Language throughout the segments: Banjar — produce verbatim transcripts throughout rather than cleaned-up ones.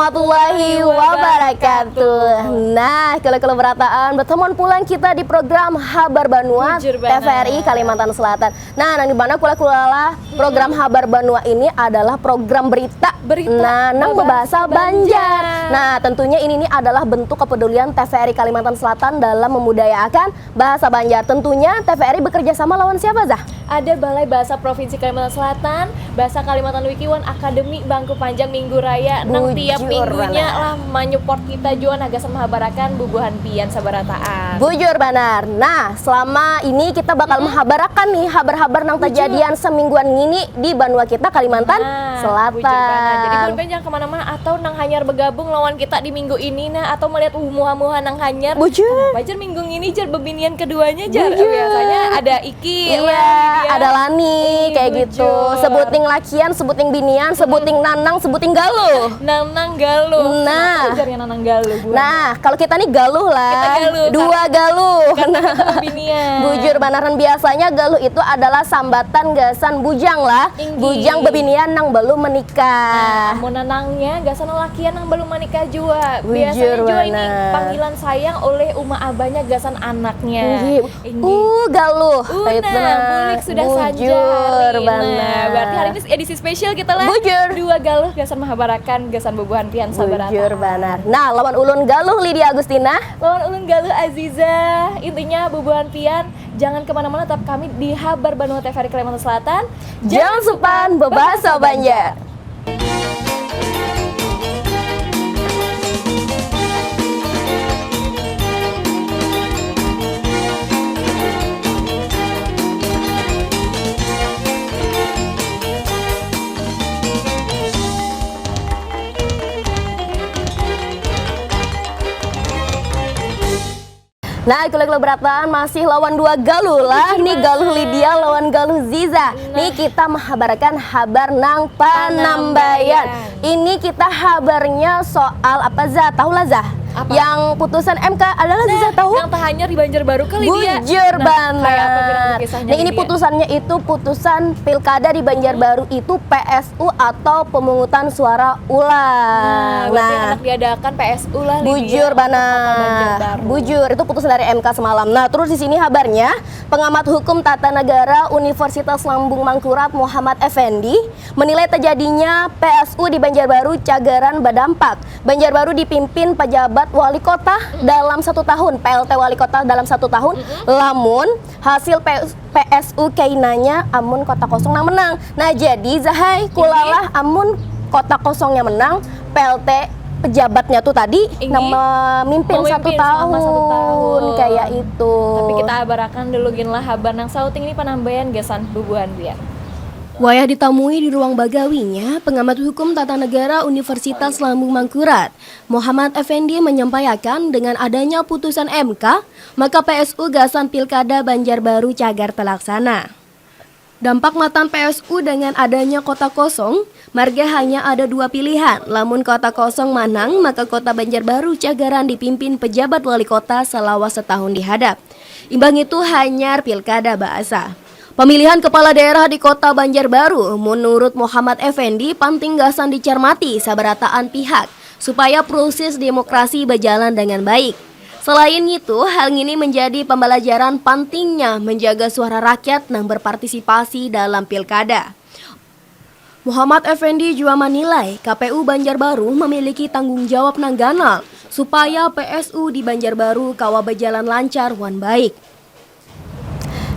Warahmatullahi wabarakatuh. Nah, kula-kula berataan, bertemuan pulang kita di program Habar Banua Bujur banar. T V R I Kalimantan Selatan. Nah, nang di mana kula-kula lah, program Habar Banua ini adalah program berita. Berita nah, nang berbahasa Banjar. Nah, tentunya ini nih adalah bentuk kepedulian T V R I Kalimantan Selatan dalam membudayakan bahasa Banjar. Tentunya T V R I bekerja sama lawan siapa, Zah? Ada Balai Bahasa Provinsi Kalimantan Selatan, Bahasa Kalimantan Wiki, wan Akademi Bangku Panjang Minggu Raya nang tiap minggunya lah manyupport kita jua, nah gasan mahabarakan bubuhan pian sabarataan. Bujur banar. Nah, selama ini kita bakal mahabarakan nih habar-habar nang tajadian semingguan ngini di banua kita Kalimantan Selatan. Nah, bujur banar. Jadi bubuhan pian jangan kemana-mana atau nang hanyar bergabung lawan kita di minggu ini nah, atau melihat muha-muha nang hanyar. Bujur. Kenapa jar minggu ngini jar bebinian keduanya jar? Bujur. Biasanya ada Iki, iya, ada Lani, kayak gitu. Sebuting lakian, sebuting binian, sebuting nanang, sebuting galuh. Nanang galuh. Nah. Kenapa ujarnya nanang galuh, Bu? Nah, kalau kita nih galuh lah. Kita galuh, dua galuh. Karena kita bebinian. Bujur banaran, biasanya galuh itu adalah sambatan gasan bujang lah. Inggih. Bujang bebinian nang belum menikah. Nah, mun nanangnya gasan lelakian nang belum menikah jua. Bujur banar. Biasanya jua ini panggilan sayang oleh uma abahnya gasan anaknya. Inggih. Inggih. Uh, galuh. Uh, nah, bulik sudah sanja hari. Bujur banar. Nah, berarti hari ini edisi spesial kita lah. Bujur. Dua galuh gasan mahabarakan gasan bubuhan pian sabarataan. Bujur banar. Nah, lawan ulun galuh Lydia Agustina. Lawan ulun galuh Aziza. Intinya bubuhan pian jangan kemana-mana, tetap kami di Habar Banua T V R I Kalimantan Selatan. Jangan supan bebahasa Banjar. Nah, kula-kula berataan masih lawan dua galuh lah. Nih galuh Lydia lawan galuh Ziza. Nah. Nih kita mahabarakan habar nang panambayan. Panambayan. Ini kita habarnya soal apa, Za? Tahu lah, Za? Apa? Yang putusan M K adalah Ziza tahu? Nah, yang tahanyar di Banjarbaru kali dia. Bujur banar. Nah, kayak apa tuh kisahnya, Lydia? Nah, ini putusannya itu putusan pilkada di Banjarbaru itu P S U atau pemungutan suara ulang. Nah, berarti handak diadakan P S U lah, Lydia, untuk Kota Banjarbaru. Bujur banar. Bujur, itu putusan dari M K semalam. Nah, terus di sini habarnya, pengamat hukum tata negara Universitas Lambung Mangkurat Muhammad Effendi menilai terjadinya P S U di Banjarbaru cagaran badampak. Banjarbaru dipimpin pejabat wali kota dalam satu tahun, P L T wali kota dalam satu tahun, lamun hasil P S U P S U kainanya amun kota kosong nang menang. Nah, jadi Zahai, kulalah amun kota kosongnya menang, P L T pejabatnya tuh tadi nang memimpin satu tahun, kayak itu. Tapi kita habarakan dulu gin lah habar nang sauting ini panambayan gasan bubuhan pian. Wayah ditamui di ruang bagawinya, pengamat hukum tata negara Universitas Lambung Mangkurat, Muhammad Effendi menyampaikan dengan adanya putusan M K, maka P S U gasan Pilkada Banjarbaru cagar terlaksana. Dampak matan P S U dengan adanya kota kosong, marga hanya ada dua pilihan. Lamun kota kosong manang, maka kota Banjarbaru cagaran dipimpin pejabat wali kota selawas setahun dihadap. Imbah ngitu hanyar pilkada baasa. Pemilihan kepala daerah di kota Banjarbaru, menurut Muhammad Effendi, panting gasan dicermati sabarataan pihak supaya proses demokrasi berjalan dengan baik. Selain itu, hal ini menjadi pembelajaran pentingnya menjaga suara rakyat nang berpartisipasi dalam pilkada. Muhammad Effendi jua menilai K P U Banjarbaru memiliki tanggung jawab nang ganal supaya P S U di Banjarbaru kawa berjalan lancar wan baik.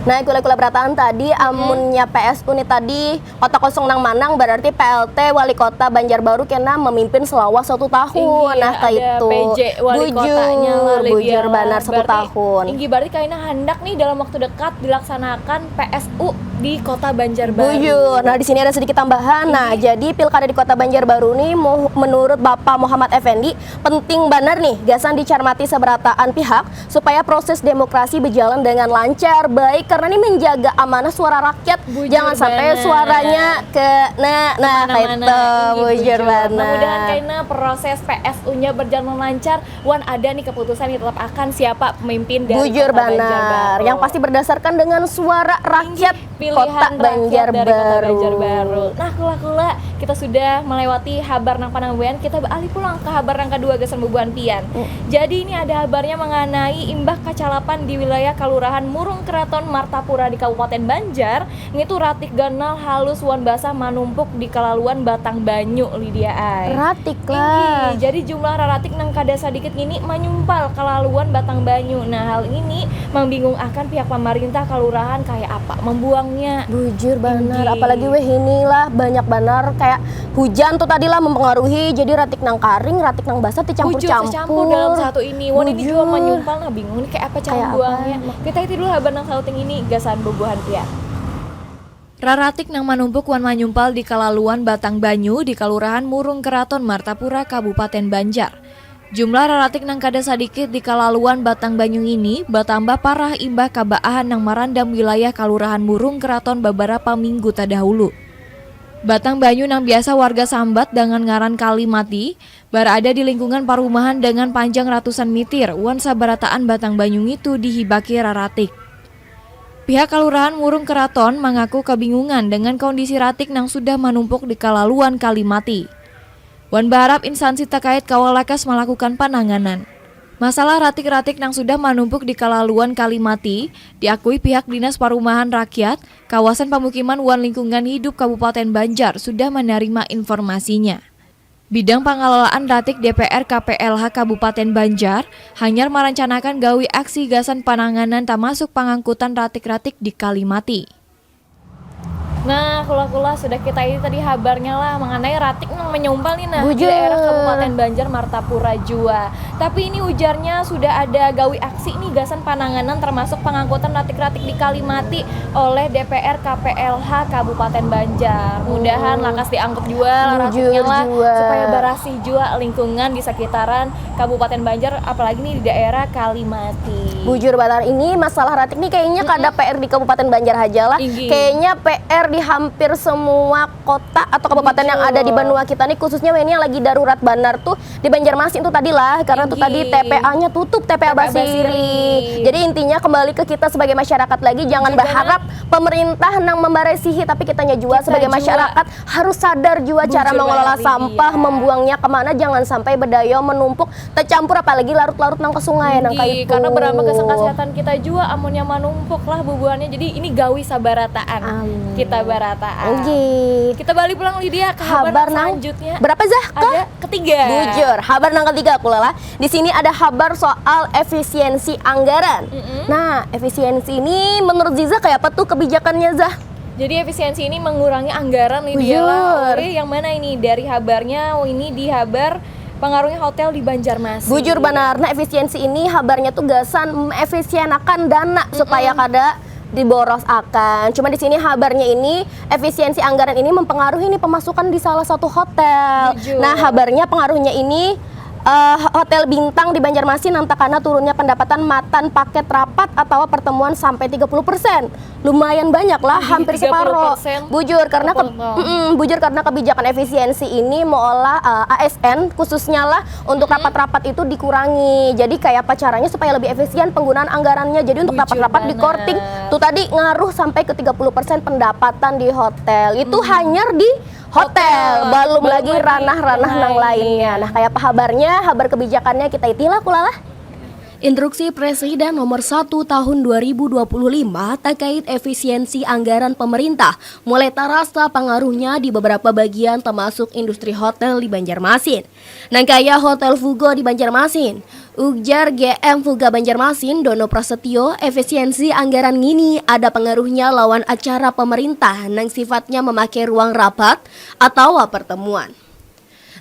Nah, kula-kula berataan tadi, amunnya P S U nih tadi kota kosong nang manang, berarti P L T wali kota Banjarbaru kena memimpin selama satu tahun. Nah, kayak itu. P J wali kotanya lah, Lydia. Bujur, bujur banar, satu tahun. Inggih, berarti kaina handak nih dalam waktu dekat dilaksanakan P S U di kota Banjarbaru. Bujur. Nah, di sini ada sedikit tambahan. Nah, jadi pilkada di kota Banjarbaru nih, menurut Bapak Muhammad Effendi, penting banar nih gasan dicermati sabarataan pihak supaya proses demokrasi berjalan dengan lancar, baik, karena ini menjaga amanah suara rakyat. Jangan sampai suaranya ke, nah, nah, kayak itu. Bujur banar. Mudah-mudahan kaina proses P S U-nya berjalan lancar, wan ada nih keputusan yang tetap akan siapa pemimpin dari kota Banjarbaru. Bujur banar. Yang pasti berdasarkan dengan suara rakyat. Kota Banjarbaru. Nah, kula-kula kita sudah melewati habar nang panambayan, kita beralih pulang ke habar nang kedua gasan bubuhan pian. Hmm. Jadi ini ada habarnya mengenai imbah kacalapan di wilayah Kelurahan Murung Keraton Martapura di Kabupaten Banjar, ngitu ratik ganal halus wan basah manumpuk di kalaluan batang banyu, Lydia ai. Ratik lah. Inggih, jadi jumlah raratik nang kada sadikit ngini manyumpal kalaluan batang banyu. Nah, hal ini mambingung akan pihak pamarintah kalurahan kaya apa mambuangnya. Bujur banar, apalagi weh ini lah banyak banar kaya hujan tu tadi lah mempengaruhi, jadi ratik nang karing, ratik nang basah tecampur-campur. Bujur, tecampur dalam satu ini. Wan ini jua manyumpal, nah bingung nih kaya apa cara mambuangnya. Kita iti dulu habar nang sauting ini gasan bubuhan pian. Raratik nang manumpuk wan manyumpal di kalaluan batang banyu di Kalurahan Murung Keraton Martapura, Kabupaten Banjar. Jumlah raratik nang kada sadikit di kalaluan batang banyu ngini batambah parah imbah kabaahan nang marandam wilayah Kalurahan Murung Keraton babarapa minggu tadahulu. Batang banyu nang biasa warga sambat dangan ngaran Kali Mati, barada di lingkungan parumahan dangan panjang ratusan mitir wan sabarataan batang banyu ngitu dihibaki raratik. Pihak Kalurahan Murung Keraton mangaku kabingungan dangan kondisi ratik nang sudah manumpuk di kalaluan Kali Mati. Wan baharap instansi takait kawa lakas malakukan pananganan. Masalah ratik-ratik nang sudah manumpuk di kalaluan Kali Mati, diakui pihak Dinas Parumahan Rakyat, Kawasan Pamukiman wan Lingkungan Hidup Kabupaten Banjar sudah manarima informasinya. Bidang Pangalulaan Ratik D P R K P L H Kabupaten Banjar hanyar marancanakan gawi aksi gasan pananganan tamasuk pangangkutan ratik-ratik di Kali Mati. Nah, kula-kula sudah kita ini tadi habarnya lah mengenai ratik nang menyumpal nih nah di daerah Kabupaten Banjar Martapura jua. Tapi ini ujarnya sudah ada gawi aksi nih gasan pananganan termasuk pangangkutan ratik-ratik di Kali Mati oleh D P R K P L H Kabupaten Banjar. Mudahan lakas diangkut jua lah ratiknya lah supaya barasih jua lingkungan di sekitaran Kabupaten Banjar, apalagi nih di daerah Kali Mati. Bujur banar, ini masalah ratik nih kayaknya kada P R di Kabupaten Banjar haja lah. Kayaknya P R di hampir semua kota atau kabupaten yang ada di banua kita nih, khususnya weh ini yang lagi darurat banar tuh di Banjarmasin tuh tadi lah, karena tuh tadi T P A-nya tutup, T P A Basiri. Jadi intinya kembali ke kita sebagai masyarakat lagi, jangan berharap pemerintah nang membarasihi, tapi kitanya jua sebagai masyarakat harus sadar jua cara mengelola sampah, membuangnya kemana, jangan sampai bedayo menumpuk, tercampur, apalagi larut-larut nang ke sungai nang kayak itu. Karena berampah gasan kesehatan kita jua amunnya manumpuk lah bubuhannya. Jadi ini gawi sabarataan. Kita barataan. Kita balik pulang Lydia ke habar selanjutnya. Berapa Zah? Ada ketiga. Bujur, habar nang ketiga aku lah. Di sini ada habar soal efisiensi anggaran. Nah, efisiensi ini menurut Ziza kayak apa tuh kebijakannya, Zah? Jadi efisiensi ini mengurangi anggaran nih dia lah. Oleh yang mana ini? Dari habarnya, oh, ini di habar pengaruhnya hotel di Banjarmasin. Bujur banar. Nah, efisiensi ini habarnya tuh gasan efisienakan dana supaya kada diboros akan. Cuma di sini habarnya ini efisiensi anggaran ini mempengaruhi nih pemasukan di salah satu hotel. Nah, habarnya pengaruhnya ini eh, hotel bintang di Banjarmasin nang takana turunnya pendapatan matan paket rapat atau pertemuan sampai tiga puluh persen. Lumayan banyak lah, hampir separuh. Bujur karena ke, mm-mm, bujur karena kebijakan efisiensi ini meolah eh, A S N khususnya lah untuk rapat-rapat itu dikurangi. Jadi kayak apa caranya supaya lebih efisien penggunaan anggarannya. Jadi untuk rapat-rapat di korting tuh tadi ngaruh sampai ke tiga puluh persen pendapatan di hotel. Itu hanyar di hotel, belum lagi ranah-ranah nang lainnya. Nah, kayak apa habarnya, habar kebijakannya kita itilah kulalah. Instruksi Presiden Nomor satu Tahun dua ribu dua puluh lima terkait efisiensi anggaran pemerintah mulai terasa pengaruhnya di beberapa bagian termasuk industri hotel di Banjarmasin. Nang kaya Hotel Fugo di Banjarmasin. Ujar G M Fuga Banjarmasin, Dono Prasetyo, efisiensi anggaran ngini ada pengaruhnya lawan acara pemerintah nang sifatnya memakai ruang rapat atawa pertemuan.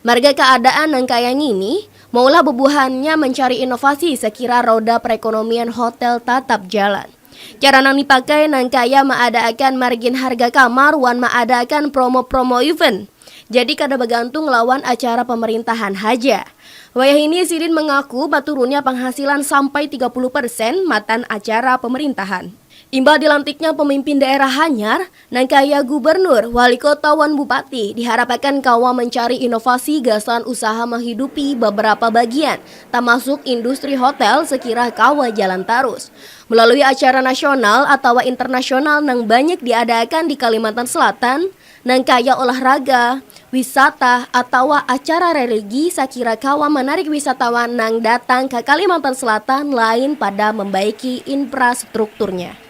Marga keadaan nang kaya ngini, maulah bubuhannya mencari inovasi sekira roda perekonomian hotel tatap jalan. Cara nang dipakai nang kaya maadaakan margin harga kamar wan maadaakan promo-promo event. Jadi kada bagantung lawan acara pemerintahan haja. Wayah ini sidin mengaku baturunnya penghasilan sampai tiga puluh persen matan acara pemerintahan. Imbah dilantiknya pemimpin daerah hanyar, nang kaya gubernur, wali kota, wan bupati, diharapakan kawa mencari inovasi gasan usaha menghidupi beberapa bagian, tamasuk industri hotel sekira kawa jalan tarus. Melalui acara nasional atawa internasional nang banyak diadakan di Kalimantan Selatan, nang kaya olahraga, wisata, atawa acara religi sakira kawa menarik wisatawan nang datang ka Kalimantan Selatan lain pada membaiki infrastrukturnya.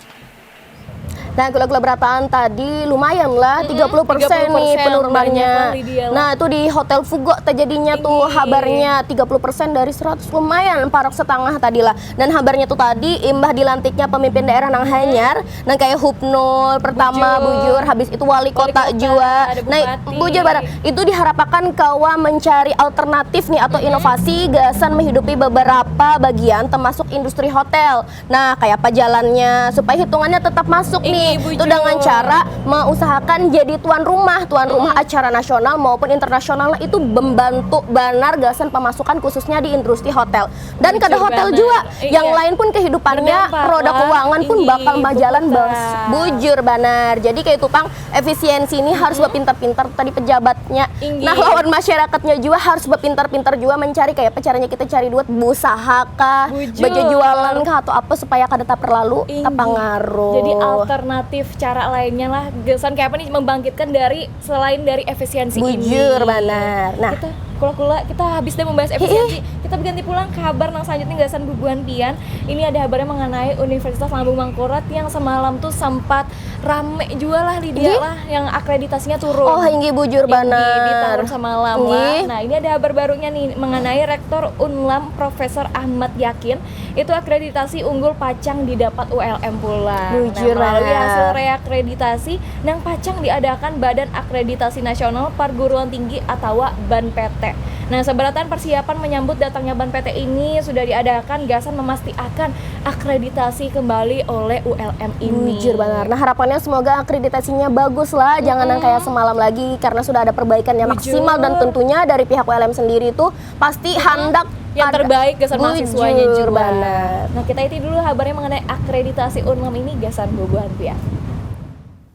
Nah, gula-gula berataan tadi lumayan lah, Mm-mm, tiga puluh persen nih tiga puluh persen, penurunannya. Banyak lah, Lydia, lah. Nah, itu di Hotel Fugo terjadinya tuh Tinggi. Habarnya tiga puluh persen dari seratus, lumayan, parok setengah tadi lah. Dan habarnya tuh tadi imbah dilantiknya pemimpin daerah nang hanyar, nang kayak Hubnul pertama, Bujur. Bujur, habis itu wali Wali kota kota, juga. ada Nah, bupati. Bujur, barang itu diharapakan kawa mencari alternatif nih atau inovasi gasan menghidupi beberapa bagian, termasuk industri hotel. Nah, kayak apa jalannya supaya hitungannya tetap masuk Ini nih. Itu bujur. Dengan cara mengusahakan jadi tuan rumah, tuan rumah acara nasional maupun internasional. Nah, itu membantu banar gasan pemasukan, khususnya di industri hotel. Dan kada Bujur hotel banar. Juga, Iya. yang lain pun kehidupannya, Berdampak roda lah. Keuangan pun Ini bakal berjalan berputar. Bujur banar. Jadi kayak itu pang, efisiensi ini harus berpintar-pintar tadi pejabatnya. Inggih. Nah, lawan masyarakatnya juga harus berpintar-pintar juga mencari kayak apa caranya kita cari duit, berusaha kah, Bujur. Berjualan kah atau apa supaya kada taperlalu tapangaruh. Jadi alternatif cara lainnya lah, gasan kayak apa nih membangkitkan dari selain dari efisiensi ini. Bujur banar. Nah. Kita kula-kula kita habis dah membahas efisiensi, kita berganti pulang ke habar nang selanjutnya gasan bubuhan pian. Ini ada habarnya mengenai Universitas Lambung Mangkurat yang semalam tuh sempat rame juga lah, Lydia, lah, yang akreditasinya turun. Oh, inggih, bujur banar. Di tahun semalam lah. Inggih. Nah, ini ada habar barunya nih mengenai Rektor Unlam Profesor Ahmad Yakin, itu akreditasi unggul pacang didapat U L M pulang. Bujur Nah, melalui banar. Hasil reakreditasi nang pacang diadakan Badan Akreditasi Nasional Perguruan Tinggi atawa BAN P T. Nah, seberataan persiapan menyambut datangnya BAN P T ini sudah diadakan gasan memastiakan akreditasi kembali oleh U L M ini. Bujur banar. Nah, harapannya semoga akreditasinya bagus lah, jangan yang kayak semalam lagi karena sudah ada perbaikan yang Bujur. Maksimal dan tentunya dari pihak U L M sendiri itu pasti handak Yang ada- terbaik gasan mahasiswanya Bujur juga. Banar. Nah, kita itu dulu habarnya mengenai akreditasi Unlam ini gasan bubuhan pian.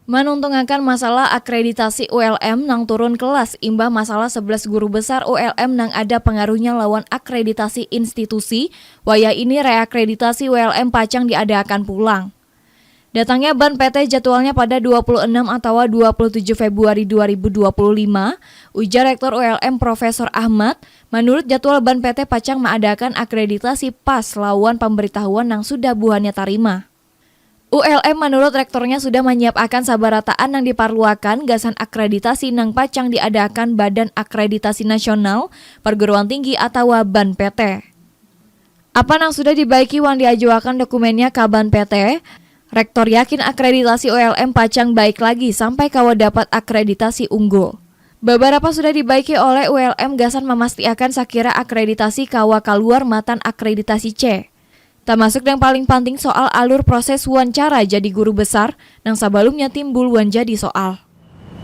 Manuntungakan masalah akreditasi U L M nang turun kelas imbah masalah sebelas guru besar U L M nang ada pengaruhnya lawan akreditasi institusi, wayah ini reakreditasi U L M pacang diadakan pulang. Datangnya BAN P T jadwalnya pada dua puluh enam atawa dua puluh tujuh Februari dua ribu dua puluh lima, ujar Rektor U L M Profesor Ahmad, menurut jadwal BAN P T pacang maadakan akreditasi pas lawan pemberitahuan nang sudah buhannya tarima. U L M menurut rektornya sudah menyiapakan sabarataan nang diparluakan gasan akreditasi nang pacang diadakan Badan Akreditasi Nasional Perguruan Tinggi atawa BAN P T. Apa nang sudah dibaiki wan diajuakan dokumennya ka BAN P T, Rektor yakin akreditasi U L M pacang baik lagi sampai kawa dapat akreditasi unggul. Beberapa sudah dibaiki oleh U L M gasan memastiakan sakira akreditasi kawa kaluar matan akreditasi C. Tamasuk yang paling panting soal alur proses wawancara jadi guru besar nang sabalumnya timbul wan jadi soal.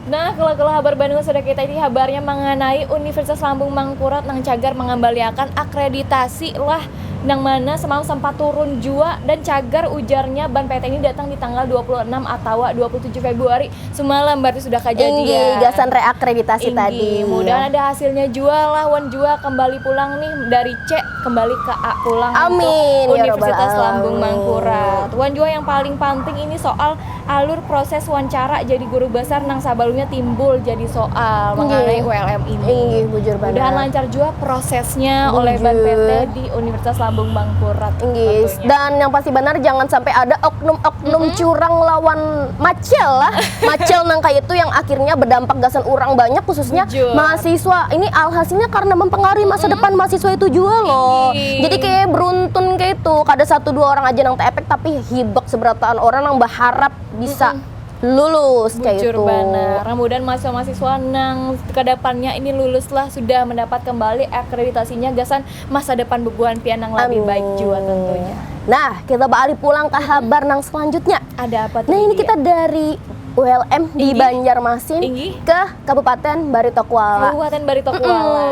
Nah, kalau kalau habar Bandung sudah kita ini habarnya mengenai Universitas Lambung Mangkurat nang cagar mengembaliakan akreditasi lah, nang mana semalam sempat turun jua dan cagar ujarnya BAN P T ini datang di tanggal dua puluh enam atawa dua puluh tujuh Februari. Semalam berarti sudah kejadian. Inggih, gasan reakreditasi Inggih, tadi. Mudahan ada hasilnya jua lah, wan jua kembali pulang nih dari C kembali ke A pulang Amin, untuk ya Universitas Rabbal Lambung Alamin. Mangkurat. Wan jua yang paling penting ini soal alur proses wawancara jadi guru besar nang sabalumnya timbul jadi soal Inggih. Mengenai U L M ini. Inggih, bujur banar. Mudahan lancar jua prosesnya oleh Bujur. BAN P T di Universitas Lambung Mangkurat. Inggih, Tentunya. Dan yang pasti benar jangan sampai ada oknum-oknum curang lawan macel lah. Macel nang kayak itu yang akhirnya berdampak gasan orang banyak, khususnya Bujur. Mahasiswa. Ini alhasilnya karena mempengaruhi masa depan mahasiswa itu juga loh. Inggih. Jadi kayak beruntun kayak itu. Kada satu dua orang aja nang terefek, tapi hibak seberataan orang nang berharap bisa lulus kayak Bujur itu. Banar. Mudahan mahasiswa-mahasiswa nang kedepannya ini lulus lah sudah mendapat kembali akreditasinya gasan masa depan bubuhan pian nang lebih Amin. Baik jua tentunya. Nah, kita beralih pulang ke habar nang selanjutnya. Ada apa tuh? Nah, ini Dia? Kita dari U L M di Inggih. Banjarmasin Inggih. Ke Kabupaten Baritokuala. Kabupaten Baritokuala.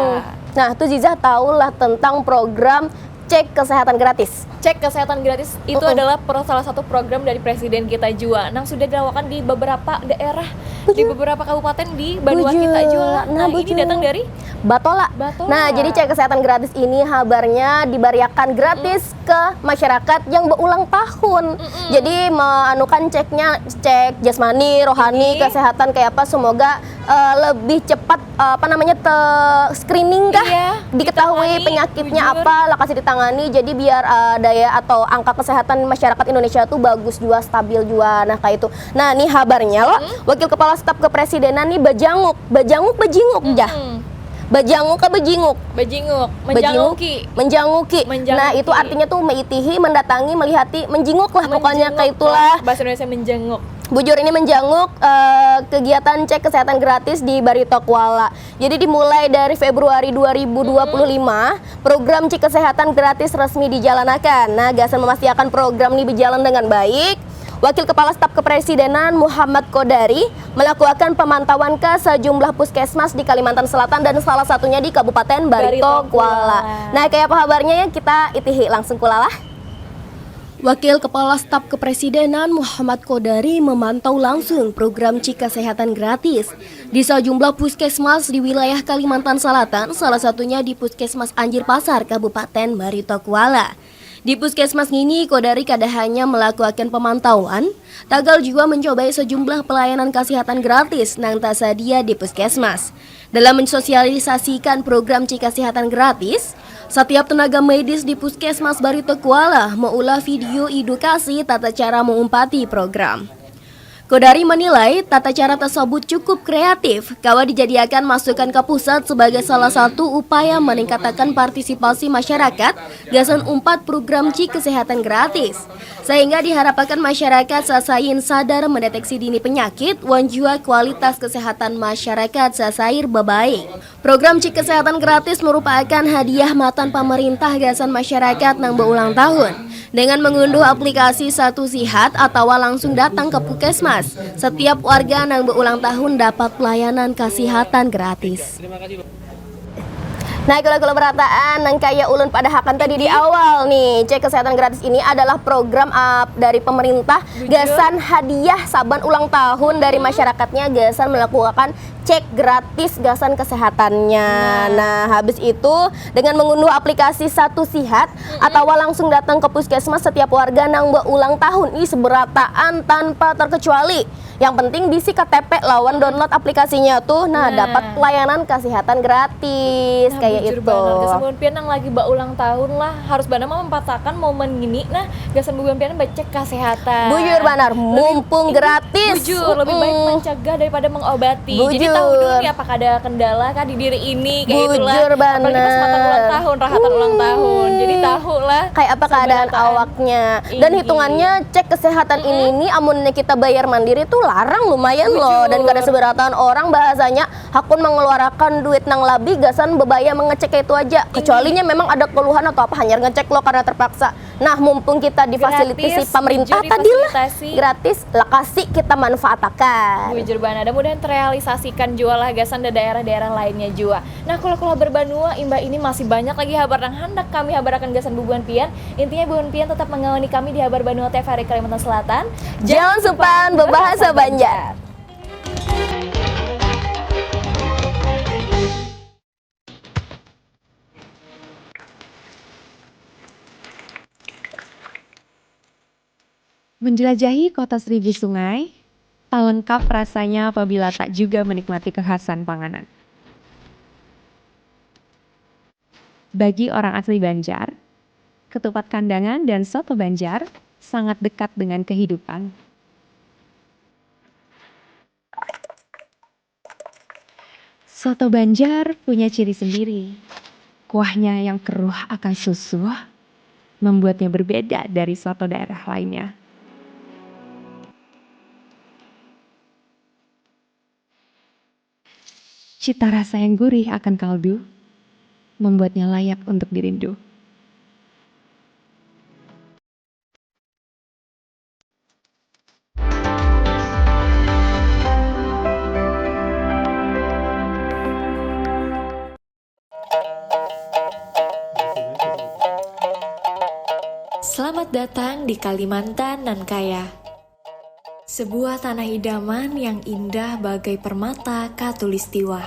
Nah, tuh Zizah tahu lah tentang program cek kesehatan gratis. Cek kesehatan gratis itu uh-uh. adalah salah satu program dari presiden kita jua nang sudah dilakukan di beberapa daerah, Bujur. di beberapa kabupaten di banua Bujur. kita jua. Nah, nah ini datang dari Batola. Batola. Nah, jadi cek kesehatan gratis ini habarnya dibariakan gratis hmm. ke masyarakat yang berulang tahun. Mm-mm. Jadi meanukan ceknya cek jasmani, rohani, Ini. kesehatan kayak apa semoga uh, lebih cepat uh, apa namanya te screening kah iya, diketahui penyakitnya apa lakasi ditangani jadi biar uh, daya atau angka kesehatan masyarakat Indonesia tuh bagus juga stabil juga nah kayak itu nah nih habarnya loh hmm? wakil kepala staf kepresidenan nih bajanguk bajanguk bajinguk hmm. dah bajanguk ke bajinguk bajinguk menjanguki menjanguki, menjanguki. Nah itu artinya tuh meitihi mendatangi melihati menjinguk lah pokoknya kayak itulah bahasa Indonesia menjenguk Bujur ini menjanguk uh, kegiatan cek kesehatan gratis di Barito Kuala. Jadi dimulai dari Februari dua ribu dua puluh lima, program cek kesehatan gratis resmi dijalanakan. Nah, gasan memastiakan program ini berjalan dengan baik, Wakil Kepala Staf Kepresidenan Muhammad Kodari melakuakan pemantauan ke sejumlah puskesmas di Kalimantan Selatan dan salah satunya di Kabupaten Barito Kuala. Nah, kayak apa kabarnya ya kita itihi langsung kulalah. Wakil Kepala Staf Kepresidenan Muhammad Kodari memantau langsung program Cik Kesehatan Gratis di sejumlah puskesmas di wilayah Kalimantan Selatan, salah satunya di Puskesmas Anjir Pasar, Kabupaten Barito Kuala. Di puskesmas ngini, Kodari kada hanya melakukan pemantauan, tagal juga mencobai sejumlah pelayanan kesehatan gratis nang tersedia di puskesmas. Dalam mensosialisasikan program Cik Kesehatan Gratis, setiap tenaga medis di Puskesmas Barito Kuala meulah video edukasi tata cara mengumpati program. Kodari menilai tata cara tersebut cukup kreatif, kawa dijadiakan masukan ke pusat sebagai salah satu upaya meningkatakan partisipasi masyarakat gasan umpat program Cik Kesehatan Gratis, sehingga diharapakan masyarakat sasain sadar mendeteksi dini penyakit wan jua kualitas kesehatan masyarakat sasair bebaik. Program Cik Kesehatan Gratis merupakan hadiah matan pamerintah gasan masyarakat nang beulang tahun. Dengan mengunduh aplikasi Satu Sihat atawa langsung datang ke Pukesmas, setiap warga nang beulang tahun dapat pelayanan kasihatan gratis. Nah, kula-kula berataan nang kaya ulun padahakan tadi di awal nih, cek kesehatan gratis ini adalah program uh, dari pemerintah gasan hadiah saban ulang tahun dari masyarakatnya gasan melakukan cek gratis gasan kesehatannya. Nah, nah habis itu dengan mengunduh aplikasi Satu Sihat mm-hmm. atau langsung datang ke puskesmas setiap warga nang ulang tahun ih seberataan tanpa terkecuali. Yang penting bisi K T P lawan download aplikasinya tuh. Nah, nah. dapat pelayanan kesehatan gratis nah, kayak itu. Banget. Kesembuhan pian yang lagi baulang tahun lah harus benar memanfaatkan momen ini. Nah, gasan bubuhan pian becek kesehatan. Bujur benar, mumpung gratis. Bujur, lebih baik mencegah daripada mengobati. Bujur. Jadi tahu dulu nih apakah ada kendala kah di diri ini kayak Bujur itulah. Benar. Apalagi pas mata ulang tahun, rahatan ulang tahun. Jadi tahu lah. Kayak apa keadaan awaknya. Dan hitungannya cek kesehatan mm -hmm. ini nih amunnya kita bayar mandiri tuh larang lumayan Bujur. loh dan kada seberatan orang bahasanya hakun mengeluarkan duit nang lebih gasan bebaya mengecek itu aja. Kecualinya memang ada keluhan atau apa hanya ngecek lo karena terpaksa. Nah, mumpung kita difasilitasi pemerintah tadi lah gratis, lah kasih kita manfaatakan. Bujur bana, dan mudahan terrealisasikan juga lah gasan di daerah-daerah lainnya juga. Nah, kula-kula berbanua imbah ini masih banyak lagi habar yang hendak kami habarakan gasan bubuhan pian. Intinya bubuhan pian tetap mengawani kami di habar Banua T V hari Kalimantan Selatan. Jangan, Jangan supan berbahasa Banjar. Banjar. Menjelajahi kota seribu sungai, tak lengkap rasanya apabila tak juga menikmati kekhasan panganan. Bagi orang asli Banjar, ketupat kandangan dan soto Banjar sangat dekat dengan kehidupan. Soto Banjar punya ciri sendiri. Kuahnya yang keruh akan susu membuatnya berbeda dari soto daerah lainnya. Cita rasa yang gurih akan kaldu membuatnya layak untuk dirindu. Selamat datang di Kalimantan nan kaya. Sebuah tanah idaman yang indah bagai permata katulistiwa.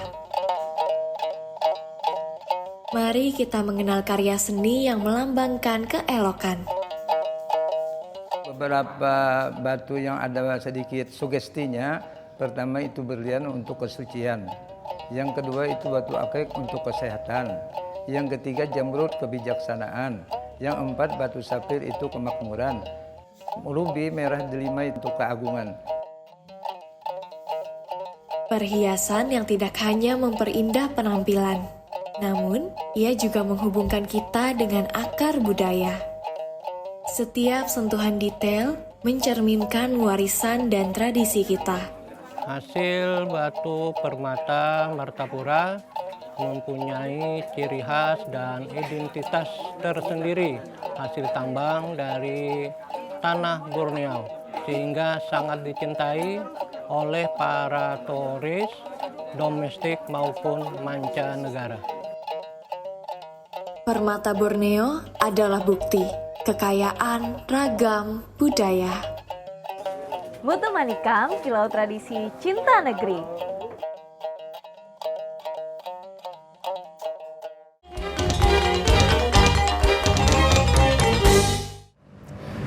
Mari kita mengenal karya seni yang melambangkan keelokan. Beberapa batu yang ada sedikit sugestinya, pertama itu berlian untuk kesucian, yang kedua itu batu akik untuk kesehatan, yang ketiga jamrud kebijaksanaan, yang empat batu sapir itu kemakmuran, rubi merah delima itu keagungan. Perhiasan yang tidak hanya memperindah penampilan, namun ia juga menghubungkan kita dengan akar budaya. Setiap sentuhan detail mencerminkan warisan dan tradisi kita. Hasil batu permata Martapura mempunyai ciri khas dan identitas tersendiri, hasil tambang dari tanah Borneo, sehingga sangat dicintai oleh para turis domestik maupun mancanegara. Permata Borneo adalah bukti kekayaan ragam budaya. Mutu manikam, kilau tradisi cinta negeri.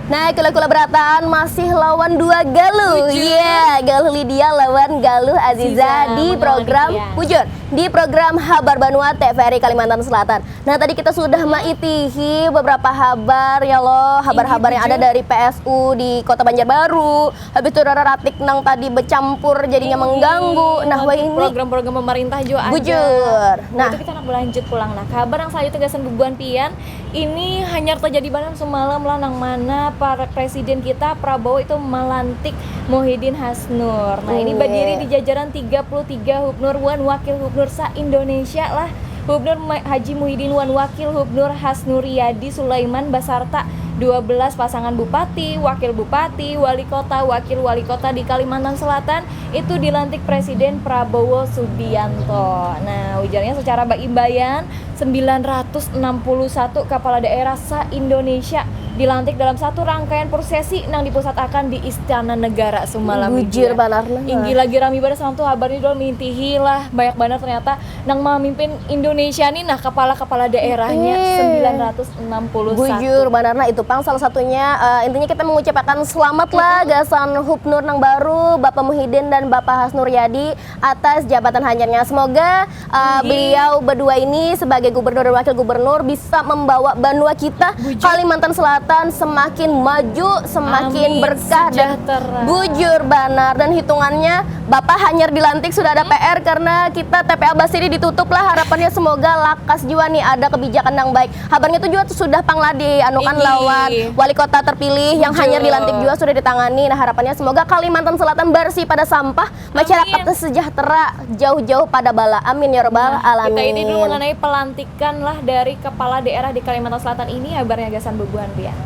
Nah, kula-kula berataan masih lawan dua galuh. Iya, yeah, galuh Lydia lawan galuh Aziza di program Bujur, di program Habar Banua T V R I Kalimantan Selatan. Nah, tadi kita sudah maitihi beberapa habar ya loh, habar-habar yang ada dari P S U di Kota Banjarbaru. Habis itu rara ratik nang tadi bercampur jadinya mengganggu. Nah, wah ini program-program pemerintah juga ada. Bujur. Nah, itu kita nak berlanjut pulang. Nah, kabar yang selanjutnya gasan bubuhan pian ini hanyar terjadi banar semalam lah, nang mana para presiden kita Prabowo itu melantik Muhyiddin Hasnur. Nah, ini berdiri di jajaran tiga puluh tiga hubnur wan wakil hubnur sa-Indonesia lah. Hubnur Haji Muhyiddin wan wakil hubnur Hasnur Yadi Sulaiman basarta dua belas pasangan bupati, wakil bupati, wali kota, wakil wali kota di Kalimantan Selatan itu dilantik Presiden Prabowo Subianto. Nah, ujarnya secara baimbayan sembilan ratus enam puluh satu kepala daerah sa-Indonesia dilantik dalam satu rangkaian prosesi nang dipusatakan di Istana Negara semalam. Bujur banar nah. Inggih lagi rami banar semalam tuh habarnya dua mintihi lah, banyak banar ternyata nang memimpin Indonesia nih nah kepala-kepala daerahnya sembilan ratus enam puluh satu. Bujur banar nah itu pang salah satunya uh, intinya kita mengucapkan selamat lah gasan Hubnur nang baru Bapak Muhyiddin dan Bapak Hasnur Yadi atas jabatan hanyarnya. Semoga uh, beliau berdua ini sebagai gubernur dan wakil gubernur bisa membawa banua kita Kalimantan Selatan semakin maju, semakin berkah dan bujur banar dan hitungannya Bapak hanyar dilantik sudah ada P R karena kita T P A Basiri ditutup lah, harapannya semoga lakas jua nih ada kebijakan yang baik. Habarnya tuh juga sudah pang lah dianukan lawan wali kota terpilih yang hanyar dilantik juga sudah ditangani. Nah, harapannya semoga Kalimantan Selatan bersih pada sampah, masyarakat sejahtera, jauh-jauh pada bala. Amin ya robbal alamin. Kita ini dulu mengenai pelantikan lah dari kepala daerah di Kalimantan Selatan ini, habarnya gasan bubuhan pian.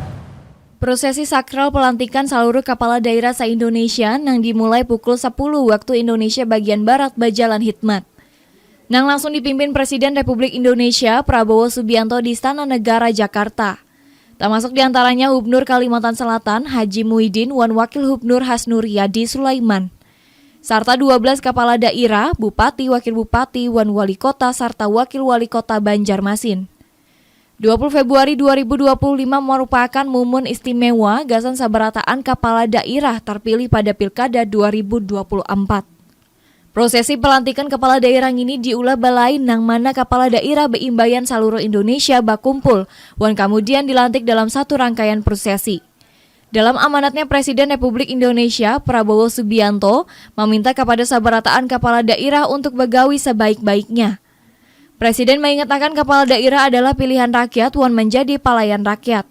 Prosesi sakral pelantikan saluruh kepala daerah sa-Indonesia nang dimulai pukul sepuluh waktu Indonesia bagian Barat bajalan hikmat. Nang langsung dipimpin Presiden Republik Indonesia Prabowo Subianto di Istana Negara Jakarta. Tamasuk diantaranya Hubnur Kalimantan Selatan Haji Muhyiddin wan Wakil Hubnur Hasnur Yadi Sulaiman. Sarta dua belas kepala daerah, bupati, wakil bupati, wan wali kota sarta wakil wali kota Banjarmasin. Dua puluh Februari dua ribu dua puluh lima merupakan mumun istimewa gasan sabarataan kapala dairah tarpilih pada Pilkada dua ribu dua puluh empat. Prosesi pelantikan kapala dairah ngini diulah balain nang mana kapala dairah beimbaian saluruh Indonesia bakumpul wan kamudian dilantik dalam satu rangkaian prosesi. Dalam amanatnya Presiden Republik Indonesia Prabowo Subianto maminta kapada sabarataan kapala dairah untuk bagawi sabaik-baiknya. Presiden maingatakan kapala dairah adalah pilihan rakyat wan manjadi palayan rakyat.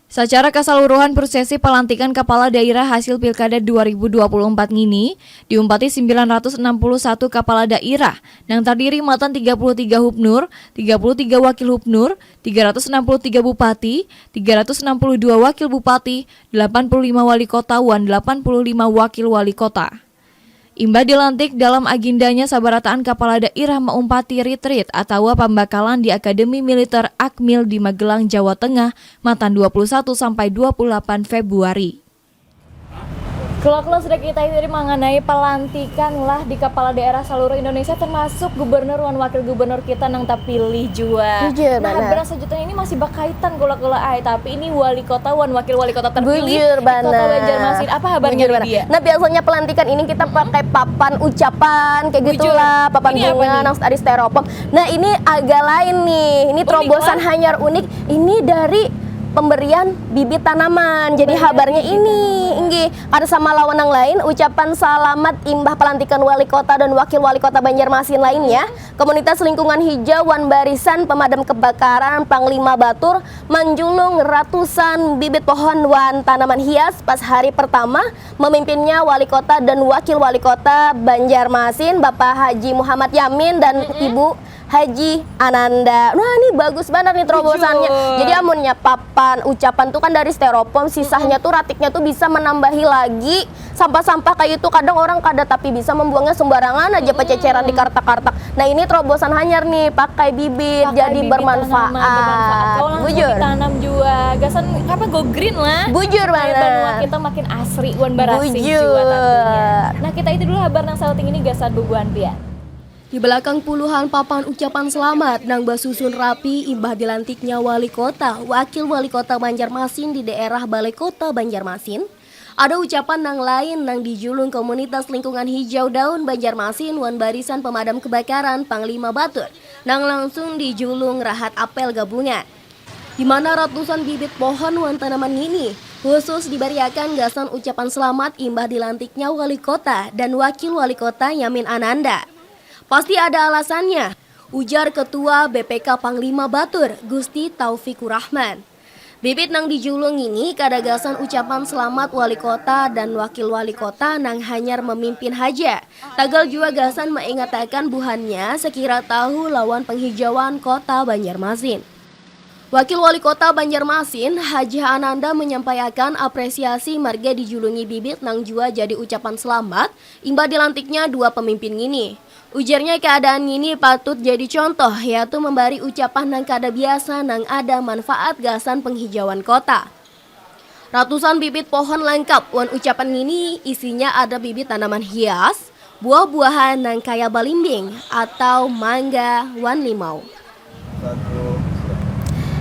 Sacara kasaluruhan prosesi palantikan kapala dairah hasil pilkada dua ribu dua puluh empat ngini diumpati sembilan ratus enam puluh satu kapala dairah nang tardiri matan tiga puluh tiga hubnur, tiga puluh tiga wakil hubnur, tiga ratus enam puluh tiga bupati, tiga ratus enam puluh dua wakil bupati, delapan puluh lima wali kota wan delapan puluh lima wakil wali kota. Imbah dilantik, dalam agendanya sabarataan kapala dairah maumpati retreat atawa pambakalan di Akademi Militer Akmil di Magelang, Jawa Tengah, matan dua puluh satu sampai dua puluh delapan Februari. Kula-kula sudah kita tadi manganai pelantikan lah di kepala daerah seluruh Indonesia, termasuk gubernur wan wakil gubernur kita nang terpilih jua. Bujur, nah, banar. Habar selanjutnya ini masih berkaitan kula-kula ai, tapi ini wali kota wan wakil wali kota terpilih Bujur, di kota banar. Banjarmasin. Apa habarnya, Bujur, banar. Widya? Nah, biasanya pelantikan ini kita pakai papan ucapan kayak Bujur. Gitulah, papan Ini apa bunga nih? Nang dari styrofoam. Nah, ini agak lain nih. Ini Unik terobosan lah. Hanyar unik. Ini dari pemberian bibit tanaman. Jadi pemberian habarnya bibit ini, tanaman. Inggih, kada sama lawan yang lain, ucapan selamat imbah pelantikan wali kota dan wakil wali kota Banjarmasin lainnya, komunitas lingkungan hijau wan barisan pemadam kebakaran Panglima Batur manjulung ratusan bibit pohon wan tanaman hias pas hari pertama memimpinnya wali kota dan wakil wali kota Banjarmasin, Bapak Haji Muhammad Yamin dan Mm-mm. Ibu Haji Ananda. Wah, ini bagus banget nih terobosannya. Bujur. Jadi amunnya papan ucapan tuh kan dari styrofoam, sisahnya tuh ratiknya tuh bisa menambahi lagi sampah-sampah kayak itu. Kadang orang kada tapi bisa membuangnya sembarangan aja, mm-mm, pececeran di kartak-kartak. Nah, ini terobosan hanyar nih, pakai bibit, pakai jadi bibit bermanfaat. Tanaman, bermanfaat. Kalau langsung Bujur. Ditanam juga, gasan apa, go green lah. Bujur banget. Banua kita makin asri wan barasih juga tentunya. Nah, kita itu dulu habar nang sauting ini gasan bubuhan pian. Di belakang puluhan papan ucapan selamat nang basusun rapi imbah dilantiknya wali kota, wakil wali kota Banjarmasin di daerah Balai Kota Banjarmasin, ada ucapan nang lain nang dijulung komunitas lingkungan hijau daun Banjarmasin wan barisan pemadam kebakaran Panglima Batur nang langsung dijulung rahat apel gabungan. Di mana ratusan bibit pohon wan tanaman ngini khusus dibariakan gasan ucapan selamat imbah dilantiknya wali kota dan wakil wali kota Yamin Ananda. Pasti ada alasannya, ujar Ketua B P K Panglima Batur, Gusti Taufikur Rahman. Bibit nang dijulung ini kada gasan ucapan selamat wali kota dan wakil wali kota nang hanyar memimpin haja. Tagal jua gasan meingatakan buhannya sekira tahu lawan penghijauan kota Banjarmasin. Wakil Wali Kota Banjarmasin, Hajah Ananda menyampaiakan apresiasi marga dijulungi bibit nang jua jadi ucapan selamat imbah dilantiknya dua pemimpin ngini. Ujarnya, keadaan ngini patut jadi contoh, yaitu membari ucapan nang kada biasa nang ada manfaat gasan penghijauan kota. Ratusan bibit pohon langkap wan ucapan ngini isinya ada bibit tanaman hias, buah-buahan nang kaya balimbing atau mangga wan limau.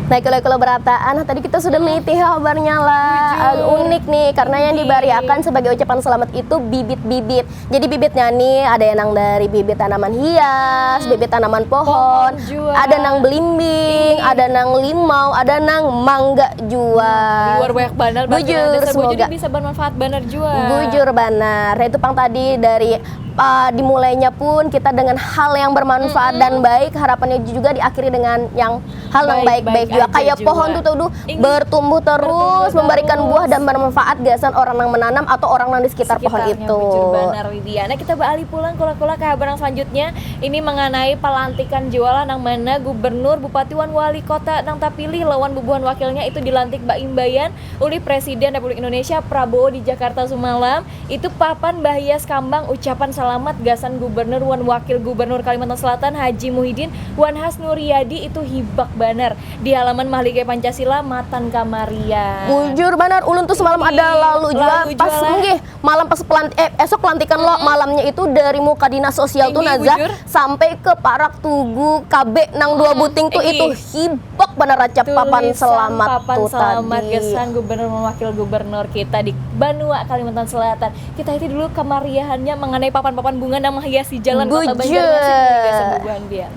Nah, kalau kalau berataan, nah, tadi kita sudah melihat habarnya lah. Bujur. Anu, unik nih, karena yang dibariakan sebagai ucapan selamat itu bibit-bibit. Jadi bibitnya nih ada yang nang dari bibit tanaman hias, hmm, bibit tanaman pohon, pohon jua, ada nang belimbing, ih, ada nang limau, ada nang mangga jua. Wah, luar banyak banar. Bujur, semoga bisa bermanfaat banar jua. Bujur banar. Nah, itu pang tadi dari, uh, dimulainya pun kita dengan hal yang bermanfaat, mm-mm, dan baik, harapannya juga diakhiri dengan yang hal nang baik-baik juga. Baik-baik aja jua. Kayak pohon tuh, tuh, duh, bertumbuh terus, memberikan buah dan bermanfaat gasan orang nang menanam atau orang nang di sekitar pohon itu. Sekitarnya, bujur banar, Widya. Nah, kita beralih pulang kula-kula ke habar yang selanjutnya. Ini mengenai pelantikan jua lah, nang mana gubernur, bupati, wan wali kota nang terpilih lawan bubuhan wakilnya itu dilantik baimbaian ulih Presiden Republik Indonesia Prabowo di Jakarta semalam. Itu papan bahias kambang ucapan salamat gasan Gubernur wan Wakil Gubernur Kalimantan Selatan Haji Muhyiddin wan Hasnur Yadi, itu hibak banar di halaman Mahligai Pancasila matan kamarian. Bujur banar, ulun tuh semalam ada lalu jua, lalu jua pas lah. Nggih, malam pas pelan-, eh, esok pelantikan lo, mm-mm, malamnya itu dari muka dinas sosial tuh, Nazah, bujur, sampai ke parak tugu K B nang dua, mm-mm, buting tuh, ih, itu hibak. Bak banar rancak papan selamat tuh tadi. Tulisan papan selamat gasan gubernur wan wakil gubernur kita di banua Kalimantan Selatan. Kita itu dulu kemariahannya mengenai papan-papan bunga nang menghiasi jalan kota Banjarmasin. Bujur. Gasan bubuhan pian.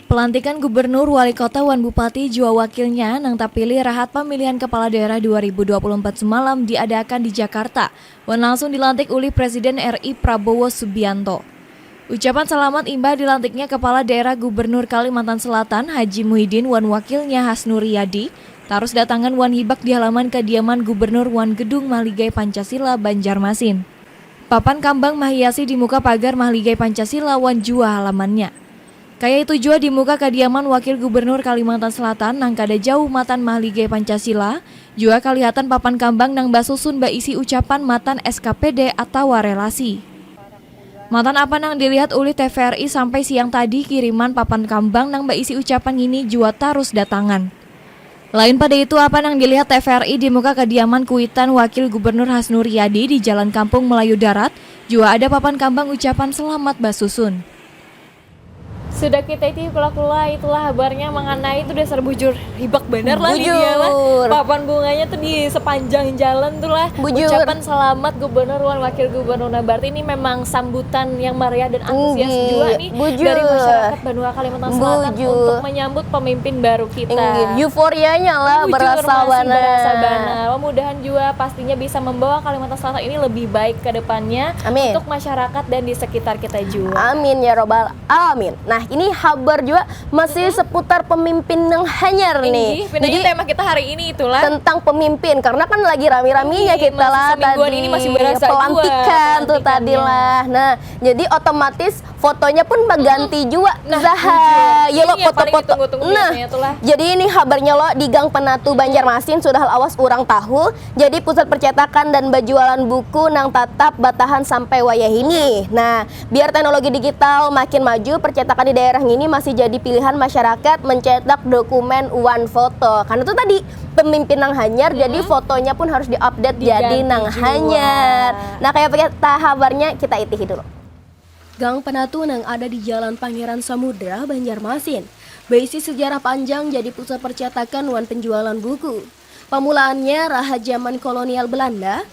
Pelantikan gubernur, wali kota, wan bupati jua wakilnya nang terpilih rahat pemilihan kepala daerah dua ribu dua puluh empat semalam diadakan di Jakarta wan langsung dilantik ulih Presiden R I Prabowo Subianto. Ucapan salamat imbah dilantiknya Kepala Daerah Gubernur Kalimantan Selatan, Haji Muhyiddin, wan wakilnya, Hasnur Yadi, tarus datangan wan hibak di halaman kadiaman Gubernur wan Gedung Mahligai Pancasila, Banjarmasin. Papan kambang mahiasi di muka pagar Mahligai Pancasila wan jua halamannya. Kaya itu jua di muka kadiaman Wakil Gubernur Kalimantan Selatan nang kada jauh matan Mahligai Pancasila, jua kalihatan papan kambang nang basusun baisi ucapan matan S K P D atawa relasi. Matan apa nang dilihat ulih T V R I sampai siang tadi, kiriman papan kambang nang baisi ucapan ngini jua tarus datangan. Lain pada itu, apa nang dilihat T V R I di muka kediaman kuitan Wakil Gubernur Hasnu Riyadi di Jalan Kampung Melayu Darat, jua ada papan kambang ucapan selamat basusun. Sudah kita iti kula-kula, itulah habarnya mengenai itu dasar bujur hibak banar lah di dia lah. Bujur. Papan bunganya tuh di sepanjang jalan tuh lah. Bujur. Ucapan selamat gubernur wan wakil gubernur. Nah, berarti ini memang sambutan yang meriah dan antusias Inggih. Jua nih Bujur. Dari masyarakat Banua Kalimantan Selatan Bujur. Untuk menyambut pemimpin baru kita. Inggih. Euforianya lah Bujur, berasa masih banar. Berasa banar. Mudah-mudahan juga pastinya bisa membawa Kalimantan Selatan ini lebih baik ke depannya Amin. Untuk masyarakat dan di sekitar kita juga. Amin ya robbal alamin. Nah, ini habar juga masih seputar pemimpin yang hanyar nih. Inggih, jadi tema kita hari ini itulah tentang pemimpin, karena kan lagi rami-raminya kita lah tadi pelantikan tuh tadi lah. Nah, jadi otomatis fotonya pun berganti juga. Nah, Zaha, ya lo foto-foto. Nah, jadi ini habarnya lo di Gang Penatu Banjarmasin sudah lawas orang tahu. Jadi pusat percetakan dan berjualan buku nang tetap bertahan sampai wayah ini. Nah, biar teknologi digital makin maju, percetakan di daerah ini masih jadi pilihan masyarakat mencetak dokumen wan foto. Karena itu tadi pemimpin nang hanyar, jadi fotonya pun harus diupdate jadi nang hanyar. Nah, kayak apa kita habarnya kita itihi dulu. Gang Penatu nang ada di Jalan Pangeran Samudra, Banjarmasin, berisi sejarah panjang jadi pusat percetakan wan penjualan buku. Pamulaannya raha zaman kolonial Belanda,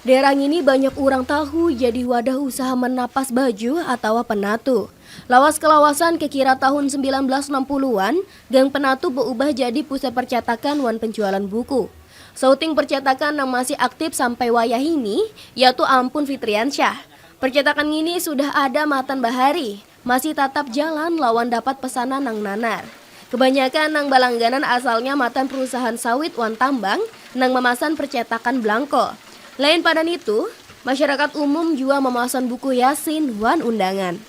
daerah ini banyak orang tahu jadi wadah usaha menapas baju atau penatu. Lawas kelawasan kekira tahun sembilan belas enam puluhan, Gang Penatu berubah jadi pusat percetakan wan penjualan buku. Sauting percetakan yang masih aktif sampai wayah ini, yaitu Ampun Fitriansyah. Percetakan ngini sudah ada matan bahari, masih tatap jalan lawan dapat pesanan nang nanar. Kebanyakan nang balangganan asalnya matan perusahaan sawit wan tambang nang mamasan percetakan belangko. Lain pada nitu, masyarakat umum jua mamasan buku Yasin wan undangan.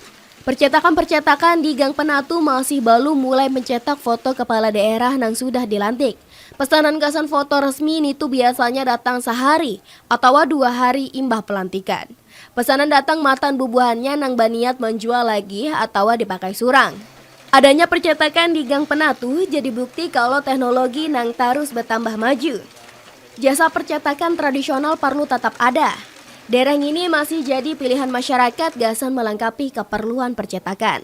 Percetakan-percetakan di Gang Penatu masih balum mulai mencetak foto kepala daerah nang sudah dilantik. Pesanan gasan foto resmi nitu biasanya datang sehari atawa dua hari imbah pelantikan. Pesanan datang matan bubuhannya nang baniat manjual lagi atawa dipakai surang. Adanya percetakan di Gang Penatu jadi bukti kalo teknologi nang tarus batambah maju. Jasa percetakan tradisional parlu tatap ada. Daerah ngini masih jadi pilihan masyarakat gasan melengkapi keperluan percetakan.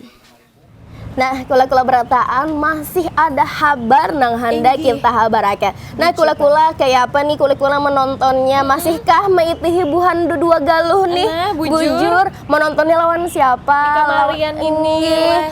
Nah, kula-kula berataan masih ada habar nang handak kita habarakan. Nah, kula-kula kaya apa nih kula-kula menontonnya? Masihkah meitihi buhan dua galuh nih? Nah, bujur. Bujur, menontonnya lawan siapa? Di kamarian ini,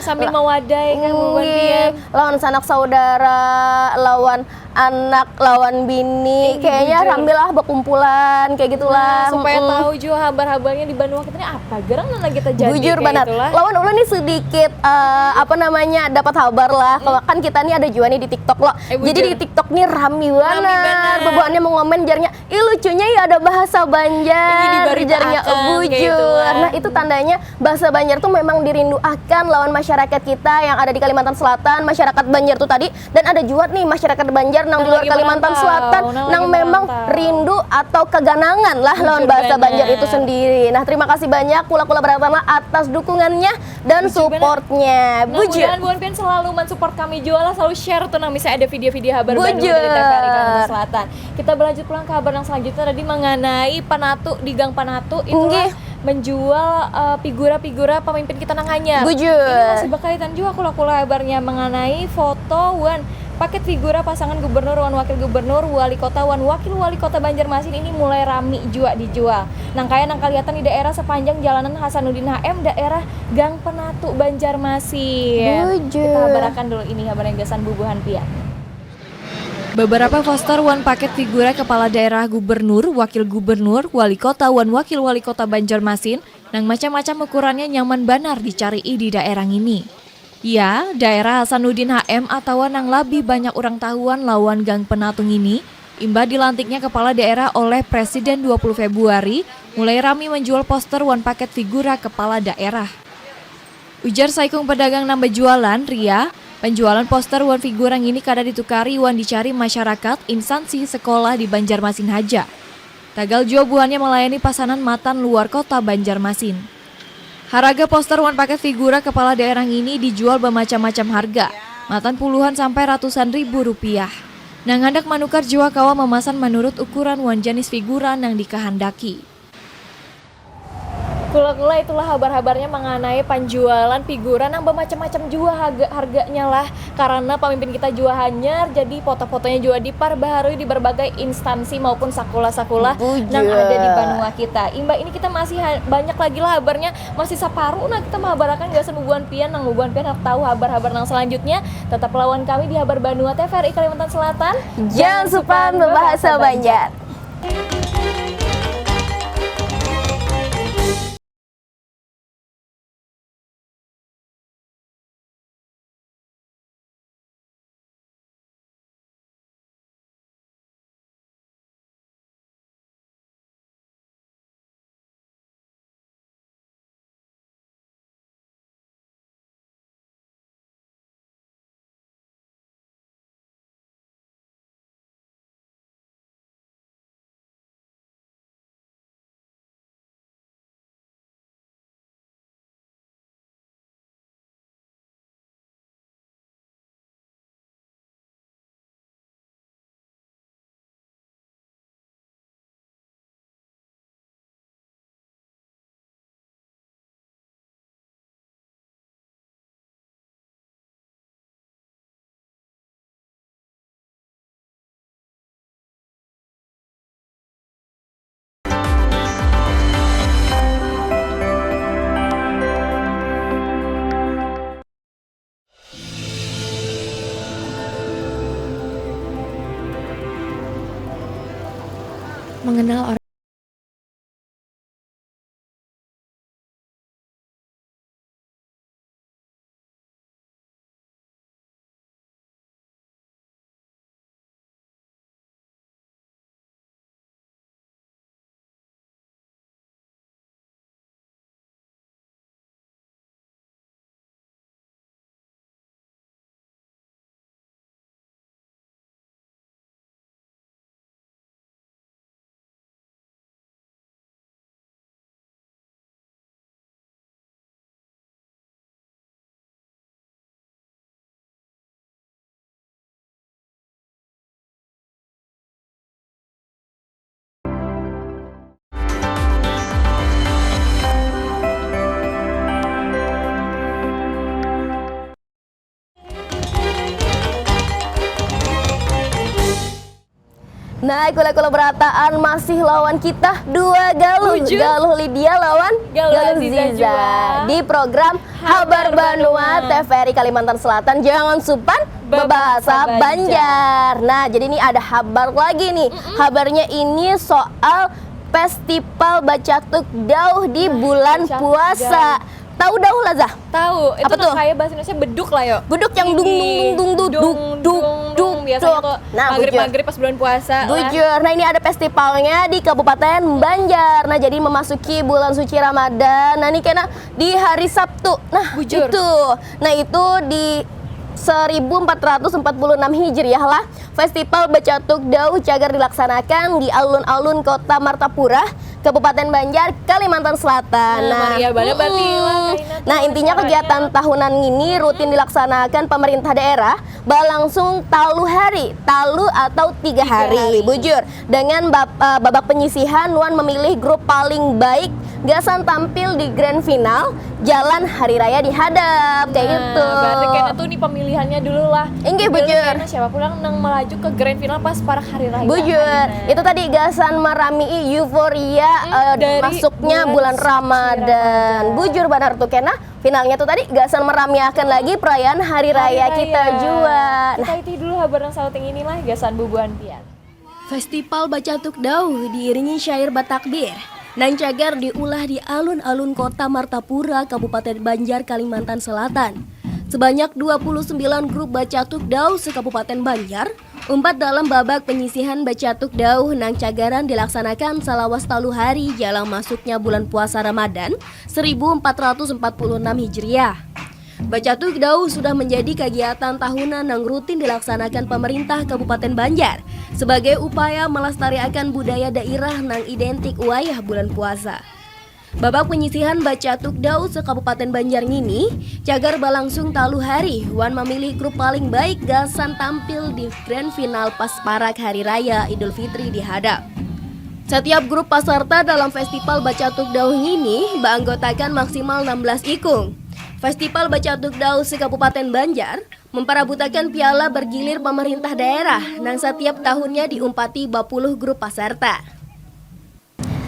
sambil mewadai kah bubuhan pian? Lawan sanak saudara, lawan anak lawan bini, kayaknya rambilah bakumpulan kayak gitulah. Nah, supaya tahu juga habar-habarnya di banua kita ini apa gerang nang lagi terjadi. Bujur banar. Lawan ulun nih sedikit uh, apa namanya dapat habar lah. Kalau kan kita nih ada juga nih di TikTok lo. Eh, jadi di TikTok nih rami banar. Bubuhannya mau ngomen jarnya, ih lucunya ya ada bahasa Banjar jarnya. Bujur. Nah, itu tandanya bahasa Banjar tuh memang dirinduakan lawan masyarakat kita yang ada di Kalimantan Selatan, masyarakat Banjar tuh tadi. Dan ada juga nih masyarakat Banjar nang di luar Kalimantan Selatan nang memang rindu atau keganangan lah lawan bahasa Banjar itu sendiri. Nah, terima kasih banyak kula-kula berataan atas dukungannya dan supportnya. Bujur. Mudah-mudahan buhan pian selalu mensupport kami juga lah, selalu share tuh nang misalnya ada video-video habar baru dari TVRI Kalimantan Selatan. Kita berlanjut pulang ke habar yang selanjutnya tadi mengenai Penatu di Gang Penatu itulah menjual uh, figura-figura pemimpin kita nang hanyar. Bujur. Ini masih berkaitan juga kula-kula habarnya mengenai foto wan paket figura pasangan gubernur wan wakil gubernur, wali kota wan wakil wali kota Banjarmasin ini mulai rami jua dijual. Nang kaya nang kelihatan di daerah sepanjang jalanan Hasanuddin H M daerah Gang Penatu Banjarmasin. Bujur. Kita habarakan dulu ini habar yang gasan bubuhan pian. Beberapa poster wan paket figura kepala daerah gubernur, wakil gubernur, wali kota wan wakil wali kota Banjarmasin nang macam-macam ukurannya nyaman banar dicarii di daerah ngini. Ya, daerah Hasanuddin H M atawa nang labih banyak urang tahuan lawan Gang Penatung ini, imbah dilantiknya kepala daerah oleh Presiden dua puluh Februari, mulai rami menjual poster wan paket figura kepala daerah. Ujar saikung pedagang nang bejualan, Ria, penjualan poster wan figura ngini kada ditukari wan dicari masyarakat, instansi, sekolah di Banjarmasin haja. Tagal jua buhannya melayani pasanan matan luar kota Banjarmasin. Haraga poster wan paket figura kepala daerah ngini dijual bamacam-macam harga, matan puluhan sampai ratusan ribu rupiah. Nang handak manukar jua kawa mamasan manurut ukuran wan janis figura nang dikahandaki. Kula-kula itulah habar-habarnya manganai panjualan figura nang bamacam-macam jua haga-, harganya lah. Karena pamimpin kita jua hanyar, jadi foto-fotonya jua diparbaharui di barbagai instansi maupun sakula-sakula nang ada di banua kita. Imbah ini kita masih ha-, banyak lagi lah habarnya, masih saparu nah kita mahabarakan gasan bubuhan pian. Nang bubuhan pian handak tahu habar-habar nang selanjutnya, tetap lawan kami di Habar Banua T V R I Kalimantan Selatan. Jangan supan bebahasa Banjar. Mengenal orang. Nah, kula-kula berataan masih lawan kita dua galuh. Bujur. Galuh Lydia lawan Galuh Galuh Aziza Ziza jua. Di program Habar Habar Banua Banua. T V R I Kalimantan Selatan. Jangan supan Bebahasa bebahasa Banjar. Banjar. Nah, jadi ini ada habar lagi nih. Mm-mm. Habarnya ini soal festival bacatuk dauh di Nah, bulan bacatuk puasa. Dauh. Tahu dauh lah, Zah? Tahu. Itu Apa tuh? Kayak bahasa Indonesia beduk lah, yo. Beduk yang dung, dung, Tinggi. Dung, dung, dung, dung, dung, dung, dung. Biasanya tuh Nah, maghrib-maghrib pas bulan puasa lah. Bujur. Nah, ini ada festivalnya di Kabupaten Banjar. Nah, jadi memasuki bulan suci Ramadan. Nah, ini kena di hari Sabtu. Nah, Bujur. Itu. Nah, itu di seribu empat ratus empat puluh enam Hijriah lah. Festival Bacatuk Dauh cagar dilaksanakan di alun-alun Kota Martapura, Kabupaten Banjar, Kalimantan Selatan. Nah, Nah, meriah banget berarti mm-mm. Lah, Kaina tuh Nah, intinya masyarakat. Kegiatan tahunan ini rutin dilaksanakan pemerintah daerah balangsung talu hari, talu atau tiga Tiga hari, hari. Bujur. Dengan bab-, eh, babak penyisihan, nuan memilih grup paling baik gasan tampil di grand final, jalan hari raya dihadap, kayak Nah, gitu. Berarti kena tuh nih pemilihannya dulu lah. Inggih, Jadi bujur. Kena siapa pulang nang melaju ke grand final pas parak hari raya. Bujur. Nah. Itu tadi gasan meramii euforia, Hmm, eh, dari masuknya bulan bulan suci Ramadan. Ramadan. Bujur banar tuh, kena finalnya tuh tadi gasan meramiakan lagi perayaan hari Hari raya kita raya. Jua. Kita Nah. Iti dulu habar nang sauting inilah gasan bubuhan pian. Festival Bacatuk Dauh diiringi syair batakbir nang cagar diulah di alun-alun Kota Martapura, Kabupaten Banjar, Kalimantan Selatan. Sebanyak dua puluh sembilan grup bacatuk dauh se-Kabupaten Banjar umpat dalam babak penyisihan bacatuk dauh nang cagaran dilaksanakan salawas talu hari jalang masuknya bulan puasa Ramadan seribu empat ratus empat puluh enam Hijriah. Bacatuk Dauh sudah menjadi kagiatan tahunan nang rutin dilaksanakan pemerintah Kabupaten Banjar sebagai upaya melestariakan budaya dairah nang identik wayah bulan puasa. Babak penyisihan Bacatuk Dau se-Kabupaten Banjar ngini cagar balangsung talu hari wan mamilih grup paling baik gasan tampil di grand final pas parak Hari Raya Idul Fitri dihadap. Satiap grup pasarta dalam Festival Bacatuk Dau ngini baanggotakan maksimal enam belas ikung. Festival Bacatuk Dau se-Kabupaten Banjar memparabutakan piala bergilir pamarintah daerah nang satiap tahunnya diumpati bapuluh grup pasarta.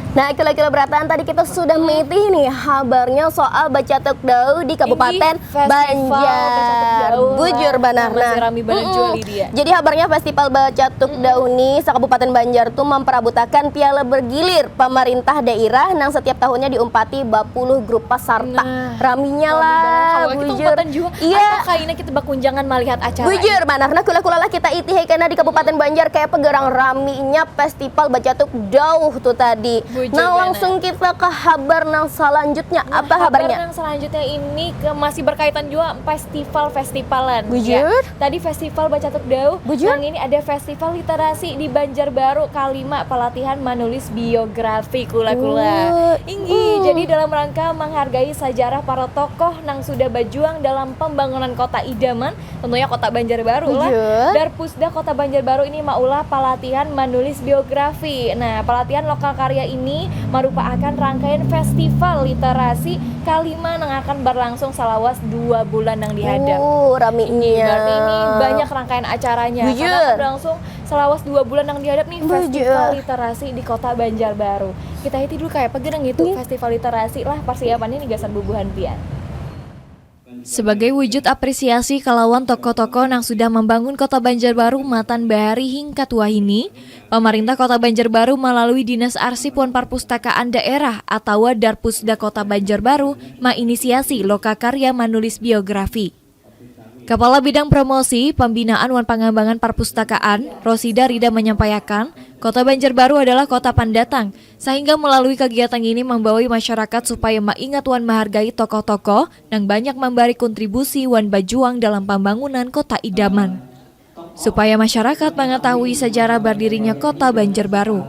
Nah, kilo-kilo berataan tadi kita sudah meitih nih habarnya soal Bacatuk Dau di Kabupaten Banjar. Bujur banar. Nah, masih rami banar jua, Lydia. Jadi habarnya Festival Bacatuk Dau nih se-Kabupaten Banjar tuh memperabutakan piala bergilir pamarintah daerah nang setiap tahunnya diumpati bapuluh grup pasarta. Nah, raminya lah, bujur. Iya. Ai, kaina kita bakunjangan malihat acara. Bujur banar. Nah, kula-kula lah kita itih ai kena di Kabupaten Banjar kaya apa garang raminya Festival Bacatuk Dau tuh tadi. Nah, langsung kita ke habar nang selanjutnya. Apa habarnya? Habar nang selanjutnya ini ke, masih berkaitan jua festival-festivalan. Bujur. Tadi Festival Bacatuk Dau. Bujur. Nang ini ada Festival Literasi di Banjarbaru kalima, pelatihan manulis biografi kula-kula. Inggih, jadi dalam rangka menghargai sejarah para tokoh nang sudah bajuang dalam pembangunan kota idaman, tentunya kota Banjarbaru lah. Darpusda Kota Banjarbaru ini maulah pelatihan manulis biografi. Nah, pelatihan lokal karya ini merupakan rangkaian festival literasi kalima nang akan berlangsung salawas dua bulan nang dihadap. Uh, raminya. Berarti ini banyak rangkaian acaranya. Bujur. Karena akan berlangsung salawas dua bulan nang dihadap nih, festival literasi di Kota Banjarbaru. Kita iti dulu kayak apa genang itu festival literasi lah, persiapannya nih gasan bubuhan pian. Sebagai wujud apresiasi kalawan tokoh-tokoh nang sudah membangun Kota Banjarbaru matan bahari hingkat wahini, pamarintah Kota Banjarbaru malalui Dinas Arsip wan Parpustakaan Daerah atawa Darpusda Kota Banjarbaru mainisiasi loka karya manulis biografi. Kepala Bidang Promosi, Pembinaan wan Pangambangan Parpustakaan, Rosida Rida menyampaikan, Kota Banjarbaru adalah kota pendatang, sehingga melalui kegiatan ini membawai masyarakat supaya maingat wan menghargai tokoh-tokoh nang banyak membari kontribusi wan bajuang dalam pembangunan kota idaman. Supaya masyarakat mengetahui sejarah berdirinya Kota Banjarbaru.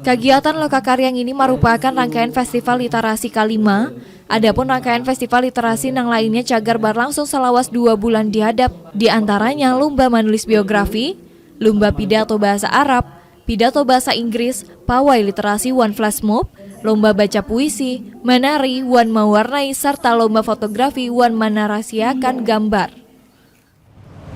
Kegiatan loka karya ini merupakan rangkaian festival literasi kalima. Adapun rangkaian festival literasi nang lainnya cagar berlangsung salawas dua bulan dihadap, di antaranya lomba manulis biografi, lomba pidato bahasa Arab, pidato bahasa Inggris, pawai literasi wan flash mob, lomba baca puisi, menari wan mewarnai, serta lomba fotografi wan menarasiakan gambar.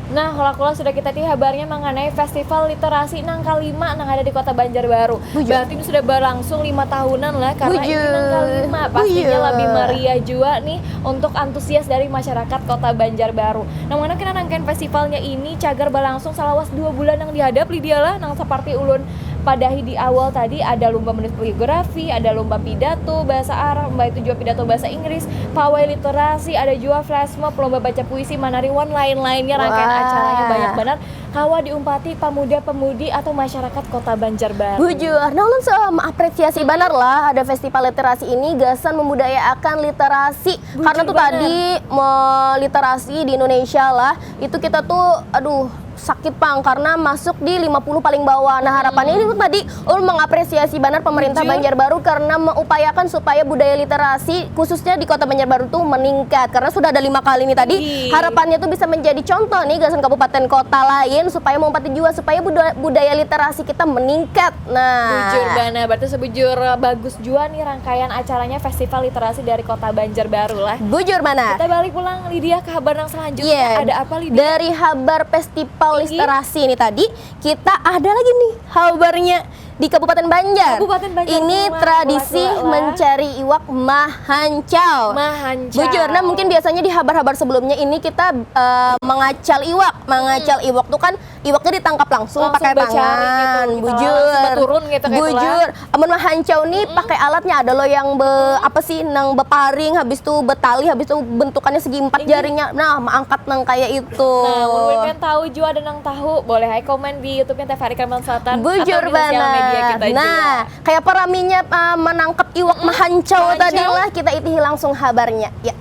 Nah, kula-kula sudah kita ti habarnya mengenai festival literasi nang kalima nang ada di Kota Banjarbaru. Bujur. Berarti ini sudah berlangsung lima tahunan lah, karena ini nang kalima. Pastinya lebih meriah jua nih untuk antusias dari masyarakat Kota Banjarbaru. Nang mana kena rangkaian festivalnya ini cagar berlangsung salawas dua bulan nang dihadap, Lydia lah, nang seperti ulun padahi di awal tadi, ada lomba menulis biografi, ada lomba pidato bahasa Arab, mbah itu jua pidato bahasa Inggris, pawai literasi, ada jua flash mob, lomba baca puisi, manari, wan lain-lainnya. Rangkaian acaranya banyak banar, kawa diumpati pamuda-pemudi atau masyarakat Kota Banjarbaru. Bujur. Nah, ulun se-, mengapresiasi banar lah ada festival literasi ini gasan membudayakan literasi. Karena tuh tadi me-, literasi di Indonesia lah, itu kita tuh, aduh, sakit pang karena masuk di lima puluh paling bawah. Nah, harapannya ini tuh tadi ulun mengapresiasi banar pemerintah Banjarbaru karena mengupayakan supaya budaya literasi khususnya di Kota Banjarbaru tuh meningkat karena sudah ada lima kali ini tadi. Harapannya tuh bisa menjadi contoh nih gasan kabupaten kota lain supaya mengumpati jua supaya buda-, budaya literasi kita meningkat. Nah. Bujur banar, berarti sebujur bagus jua nih rangkaian acaranya Festival Literasi dari Kota Banjarbaru lah. Bujur banar. Kita balik pulang, Lydia, ke habar yang selanjutnya. Ada apa, Lydia? Dari habar festival literasi ini tadi, kita ada lagi nih habarnya di Kabupaten Banjar. Kabupaten Banjar. Ini tradisi mencari iwak mahancau. Mahancau. Bujur, nah mungkin biasanya di habar-habar sebelumnya ini kita, eh, mengacal iwak. Mengacal iwak tuh kan iwaknya ditangkap langsung pakai tangan. Bujur. Turun gitu, kayak itulah. Bujur. Amun mahancau nih pakai alatnya ada loh yang be-, apa sih, nang beparing, habis tuh betali, habis tuh bentukannya segi empat jarinya. Nah, mengangkat nang kayak itu. Nah, mun pengen tahu jua ada nang tahu, boleh aja komen di YouTube-nya T V R I Kalimantan Selatan atau di sosial media kita jua. Bujur banar. Nah, kayak apa raminya, uh, menangkap iwak mahancau tadi lah, kita itihi langsung habarnya. Ya.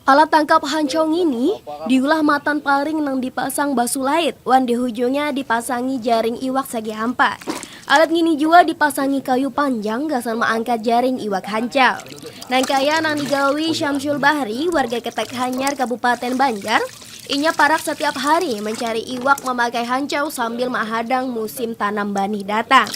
Alat tangkap hancau ngini diulah matan paring nang dipasang basulait wan di hujungnya dipasangi jaring iwak sagi hampa. Alat ngini jua dipasangi kayu panjang gasan maangkat jaring iwak hancau. Nang kaya nang digawi Syamsul Bahri, warga Ketek Hanyar, Kabupaten Banjar, inya parak setiap hari mencari iwak memakai hancau sambil mahadang musim tanam banih datang.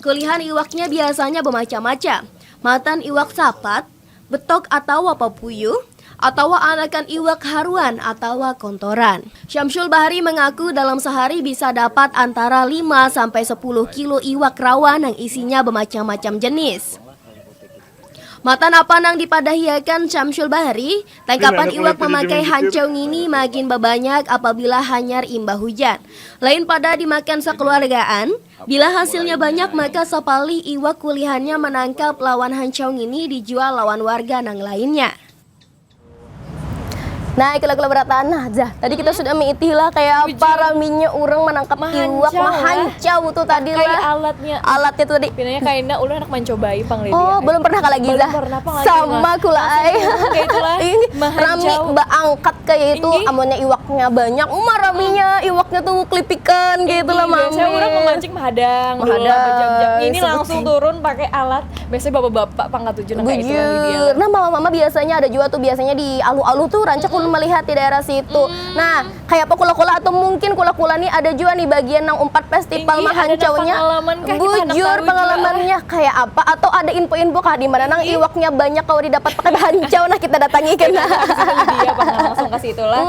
Kulihan iwaknya biasanya bermacam-macam, matan iwak sapat, betok atawa papuyu, atawa anakan iwak haruan atawa kontoran. Syamsul Bahari mengaku dalam sehari bisa dapat antara lima sampai sepuluh kilo iwak rawa nang isinya bermacam-macam jenis. Matan apa nang dipadahiakan Syamsul Bahari, tangkapan iwak memakai hancau ngini makin babanyak apabila hanyar imbah hujan. Lain pada dimakan sekeluargaan, bila hasilnya banyak, maka sapalih iwak kulihannya manangkap lawan hancau ngini dijual lawan warga nang lainnya. Nah, kula-kula berataan nah, Zah. Tadi kita sudah miitih lah kayak apa raminya urang manangkap iwak mahancau tuh tadi lah. Alatnya. Alatnya tuh tadi. Pinanya kaina ulun handak mancobai pang, Lydia. Oh, belum pernah kah lagi, Zah? Belum pernah pang lagi. Sama kula ai. Kayak itulah. Ini rami baangkat kayak itu, amunnya iwaknya banyak. Uma raminya, iwaknya tuh kelipikan kayak itulah, Mami. Biasanya urang memancing mahadang dulu lah, bajam-jam. Ini langsung turun pakai alat. Biasanya bapak-bapak pang katuju nang kayak itu lah, Lydia. Bujur. Nah, mama-mama biasanya ada jua tuh, biasanya di aluh-aluh tuh rancak ulun melihat di daerah situ. Nah, kayak apa kula-kula atau mungkin kula-kula nih ada jua nih bagian nang umpat festival mahancaunya. Bujur, pengalamannya kayak apa atau ada info-info kah di mana nang iwaknya banyak kalau didapat pakai bahancau? Nah, kita datangi kena. Kita langsung ke situ lah.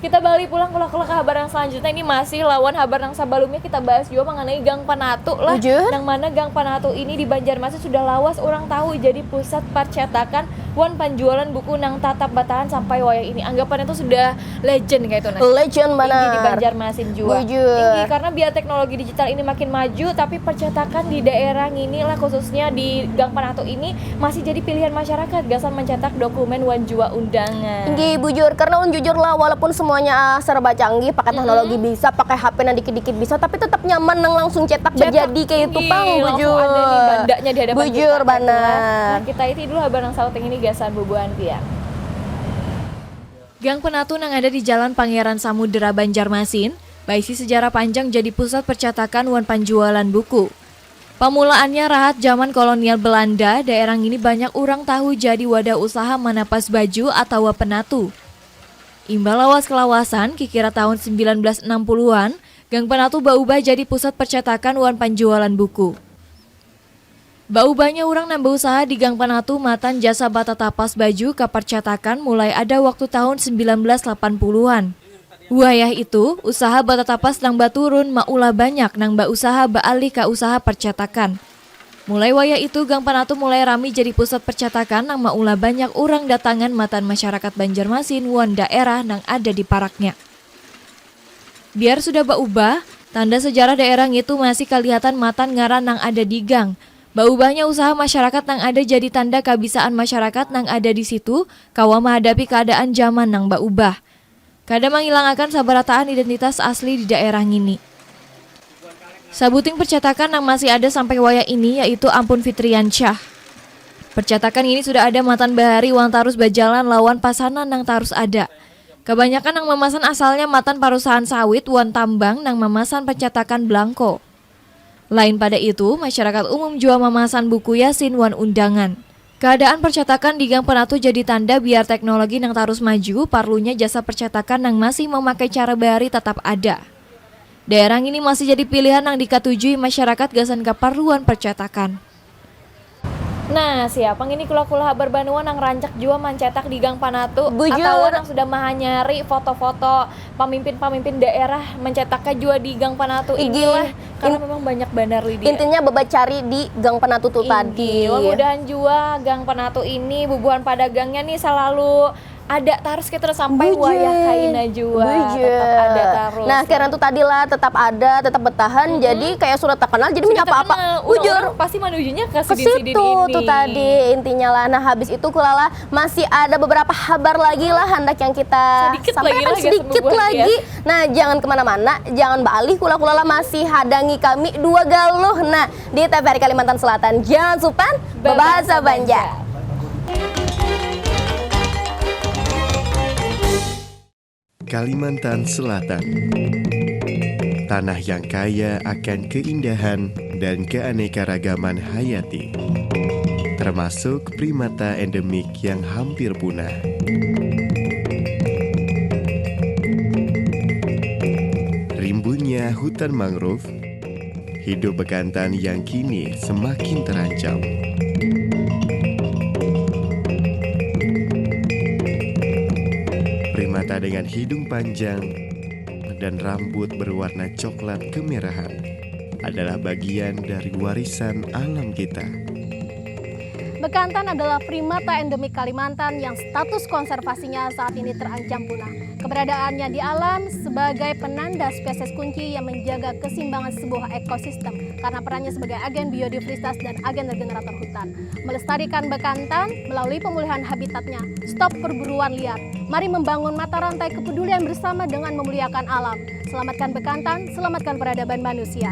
Kita balik pulang kula-kula ke habar yang selanjutnya. Ini masih lawan habar yang sebelumnya, kita bahas juga mengenai Gang Penatu lah. Bujur. Nang mana Gang Penatu ini di Banjarmasin sudah lawas orang tahu jadi pusat percetakan wan penjualan buku nang tatap bertahan sampai wayah ini. Anggapannya tuh sudah legend kayak itu, nah. Legend banar. Tinggi di Banjarmasin juga. Bujur. Tinggi karena biar teknologi digital ini makin maju, tapi percetakan di daerah ngini lah, khususnya di Gang Penatu ini, masih jadi pilihan masyarakat gasan mencetak dokumen wan jua undangan. Inggih, bujur. Karena ulun jujur lah, walaupun semuanya, ah, serba canggih, pakai teknologi bisa, pakai H P nang dikit-dikit bisa, tapi tetap nyaman nang langsung cetak bejadi kayak itu pang, bujur. Langsung ada nih bandanya di hadapan kita, bujur banar. Nah, kita iti dulu habar nang sauting ini gasan bubuhan pian. Gang Penatu nang ada di Jalan Pangeran Samudera, Banjarmasin, baisi sejarah panjang jadi pusat percetakan wan penjualan buku. Pamulaannya rahat zaman kolonial Belanda, daerah ngini banyak urang tahu jadi wadah usaha manapas baju atawa penatu. Imbah lawas kelawasan, kikira tahun sembilan belas enam puluhan, Gang Penatu baubah jadi pusat percetakan wan panjualan buku. Baubahnya urang nang bausaha di Gang Penatu matan jasa batatapas baju ka percetakan mulai ada waktu tahun sembilan belas lapan puluhan. Wayah itu, usaha batatapas nang baturun maulah banyak nang bausaha baalih ka usaha percetakan. Mulai wayah itu, Gang Penatu mulai rami jadi pusat percetakan nang maulah banyak urang datangan matan masyarakat Banjarmasin wan daerah nang ada di paraknya. Biar sudah baubah, tanda sejarah daerah ngitu masih kalihatan matan ngaran nang ada di gang. Baubahnya usaha masyarakat nang ada jadi tanda kabisaan masyarakat nang ada di situ kawa mahadapi kaadaan jaman nang baubah. Kada mangilangakan sabarataan identitas asli di daerah ngini. Sabuting percetakan nang masih ada sampai wayah ini yaitu Ampun Fitriansyah. Percetakan ngini sudah ada matan bahari wan tarus bajalan lawan pasanan nang tarus ada. Kabanyakan nang mamasan asalnya matan parusahaan sawit wan tambang nang mamasan percetakan blangko. Lain pada itu, masyarakat umum jua mamasan buku Yasin wan undangan. Kaadaan percetakan di Gang Penatu jadi tanda biar teknologi nang tarus maju, parlunya jasa percetakan nang masih mamakai cara bahari tatap ada. Daerah ngini masih jadi pilihan nang dikatujui masyarakat gasan kaparluan percetakan. Nah, siapa ngini kula-kula habar banua nang rancak jua mancetak di Gang Penatu? Bujur. Atawa nang sudah mahanyari foto-foto pamimpin-pamimpin daerah mencetaknya jua di Gang Penatu ini lah. Karena memang banyak banar, Lydia. Intinya babacari di Gang Penatu tu tadi. Inggih, mudahan jua Gang Penatu ini bubuhan padagangnya nih selalu ada tarus kita sampai wayah kaina jua. Bujur. Tetap ada tarus. Nah, karena tu tadi lah tetap ada, tetap bertahan. Jadi kayak surat terkenal, jadi menyapa apa? Bujur. Pasti menujunya ke sidin-sidin ini. Ke situ tu tadi intinya lah. Nah, habis itu kula lah masih ada beberapa habar lagi lah hendak yang kita sampaikan sedikit lagi. Nah, jangan kemana-mana, jangan baalih, kula-kula lah masih hadangi kami dua galuh. Nah, di T V R I Kalimantan Selatan, jangan supan babahasa Banjar. Kalimantan Selatan. Tanah yang kaya akan keindahan dan keanekaragaman hayati, termasuk primata endemik yang hampir punah. Rimbunnya hutan mangrove, hidup bekantan yang kini semakin terancam. Primata dengan hidung panjang dan rambut berwarna coklat kemerahan adalah bagian dari warisan alam kita. Bekantan adalah primata endemik Kalimantan yang status konservasinya saat ini terancam punah. Keberadaannya di alam sebagai penanda spesies kunci yang menjaga keseimbangan sebuah ekosistem karena perannya sebagai agen biodiversitas dan agen regenerator hutan. Melestarikan bekantan melalui pemulihan habitatnya, stop perburuan liar. Mari membangun mata rantai kepedulian bersama dengan memuliakan alam. Selamatkan bekantan, selamatkan peradaban manusia.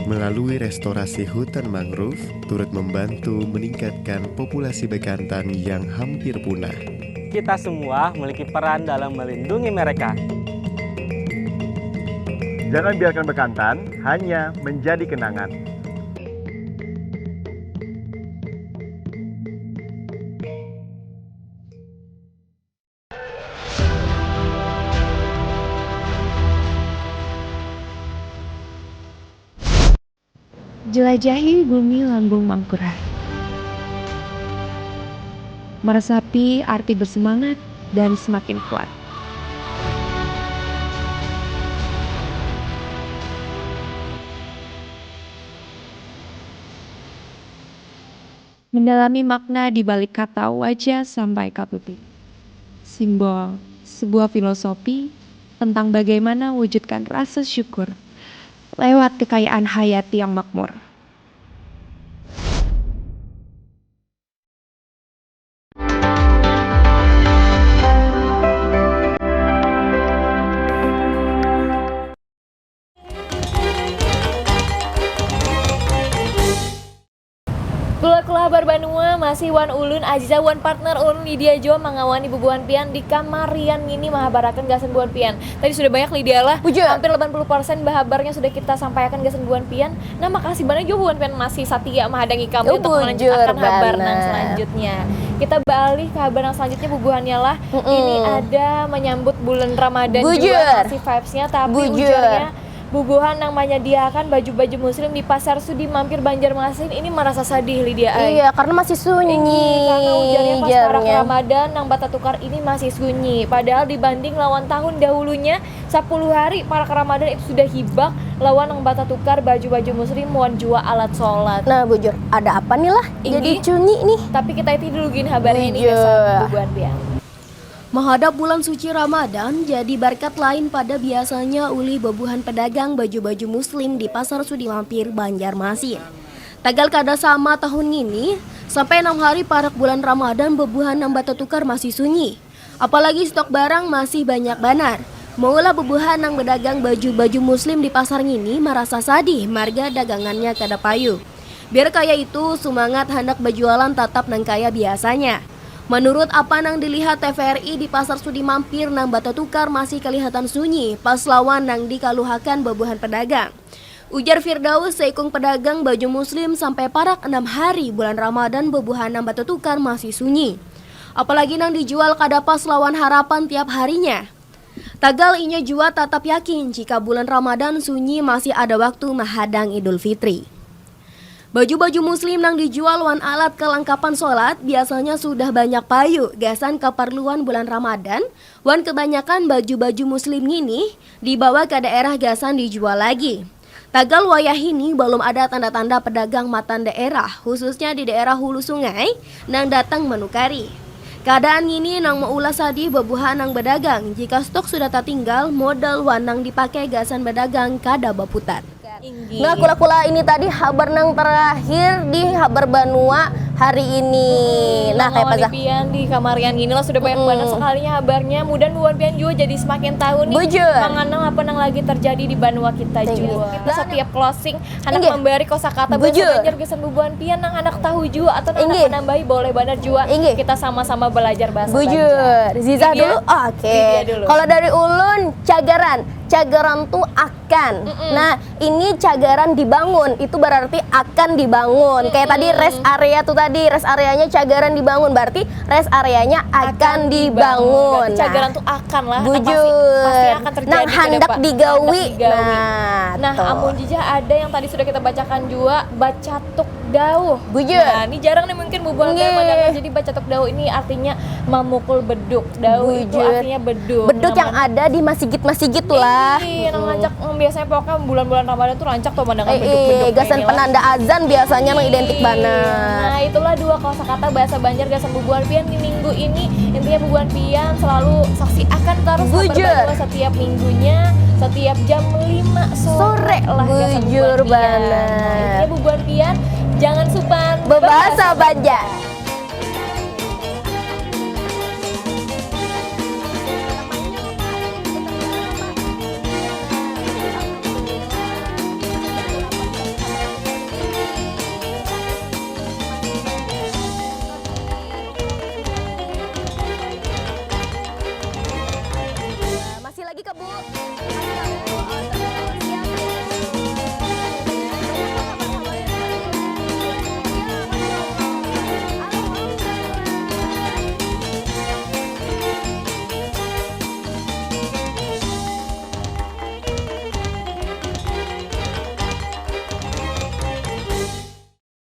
Melalui restorasi hutan mangrove, turut membantu meningkatkan populasi bekantan yang hampir punah. Kita semua memiliki peran dalam melindungi mereka. Jangan biarkan bekantan hanya menjadi kenangan. Jelajahi bumi lambung mangkurat. Meresapi arti bersemangat dan semakin kuat. Mendalami makna di balik kata wajah sampai kabuti. Simbol sebuah filosofi tentang bagaimana wujudkan rasa syukur lewat kekayaan hayati yang makmur. Kulah-kulah habar banua masih wan ulun Aziza wan partner ulun Lydia jua mangawani bubuhan pian di kamarian ngini mahabarakan gasan bubuhan pian. Tadi sudah banyak Lydia lah, Bujur. hampir lapan puluh persen bahabarnya sudah kita sampaiakan gasan bubuhan pian. Nah, makasih banar jua bubuhan pian masih satia mahadangi kami Oh, untuk bujur melanjutkan habar nang banar. Selanjutnya. Kita beralih ke habar nang selanjutnya bubuhannya lah. Mm-mm. Ini ada menyambut bulan Ramadan Bujur. Jua masih vibes-nya, tapi Bujur. Ujarnya bubuhan nang manyadiakan baju-baju muslim di Pasar Sudi Mampir Banjarmasin ini marasa sadih, Lydia ai. Iya, karena masih sunyi. Ini karena ujarnya pas parak jarnya. Ramadan nang batatukar ini masih sunyi. Padahal dibanding lawan tahun dahulunya, sapuluh hari parak Ramadan itu sudah hibak lawan nang batatukar baju-baju muslim wan jua alat sholat. Nah, bujur, ada apa nih lah? Ini- Jadi cunyi nih. Tapi kita itu dulu gin habarnya ini Bujur. gasan bubuhan pian. Mahadap bulan suci Ramadan jadi barkat lain pada biasanya ulih bebuhan pedagang baju-baju muslim di Pasar Sudi Mampir, Banjarmasin. Tagal kada sama tahun ngini, sampai enam hari parak bulan Ramadan bebuhan nang batatukar masih sunyi. Apalagi stok barang masih banyak banar. Maulah bebuhan nang bedagang baju-baju muslim di pasar ngini marasa sadih marga dagangannya kada payu. Biar kaya itu, sumangat handak bajualan tatap nang kaya biasanya. Manurut apa nang dilihat T V R I di Pasar Sudi Mampir nang batatukar masih kalihatan sunyi pas lawan nang dikaluhakan babuhan pedagang. Ujar Firdaus, seikung pedagang baju muslim, sampai parak enam hari bulan Ramadan babuhan nang batatukar masih sunyi. Apalagi nang dijual kada pas lawan harapan tiap harinya. Tagal inya jua tatap yakin jika bulan Ramadan sunyi masih ada waktu mahadang Idul Fitri. Baju-baju muslim nang dijual wan alat kalangkapan sholat biasanya sudah banyak payu gasan kaparluan bulan Ramadan, wan kebanyakan baju-baju muslim ngini dibawa ka daerah gasan dijual lagi. Tagal wayahini balum ada tanda-tanda pedagang matan daerah, khususnya di daerah Hulu Sungai, nang datang manukari. Keadaan ngini nang maulah sadih babuhan nang badagang, jika stok sudah tatinggal, modal wan nang dipakai gasan badagang kada baputar. Nah, kula-kula, ini tadi habar nang terakhir di habar banua hari ini. Nah, kayak Mangawani pasal pian di kamarian gini lah sudah banyak banget sekalinya habarnya. Mudahan bubuhan pian juga jadi semakin tahu nih Bujur. mengenal apa yang lagi terjadi di banua kita juga. Kita setiap closing anak Inggih. Memberi kosakata Bujur. bahasa Banjar gasan bubuhan pian nang anak tahu juga atau nang Inggih. Anak menambahi boleh banget juga. Inggih. Kita sama-sama belajar bahasa Bujur. Banjar. Zizah Ini dia. Dulu. Oke. Ini dia dulu. Kalau dari ulun, cagaran. Cagaran tuh akan. Nah, ini cagaran dibangun, itu berarti akan dibangun. Kayak tadi rest area tuh tadi, rest areanya cagaran dibangun, berarti rest areanya akan, dibangun. Berarti cagaran tuh akan lah. Nah, Bujur. Pasti, pasti akan terjadi Nang ke handak depan. digawi. Handak digawi. Nah, Nah, tuh. amun jija ada yang tadi sudah kita bacakan juga, bacatuk dauh. Bujur. Nah, ini jarang nih mungkin bubuhan Nggih. mendengar. Jadi bacatuk dauh ini artinya memukul beduk. Dauh itu Bujur. Artinya beduk. Beduk yang ada di masigit-masigit tuh lah. Iya, nang rancak, nang biasanya pokoknya bulan-bulan Ramadan tuh rancak tuh mendengar Eh, beduk-beduk eh, gasan ini lah. Penanda azan biasanya nang identik banget. Nah, itulah dua kosakata bahasa Banjar gasan bubuhan pian di minggu ini. Intinya bubuhan pian selalu saksiakan terus Bujur. Kabar Banua setiap minggunya, setiap jam lima sore, Sore. Lah gasan Bujur bubuhan pian. banget. Nah, intinya bubuhan pian jangan supan Bebahasa Banjar.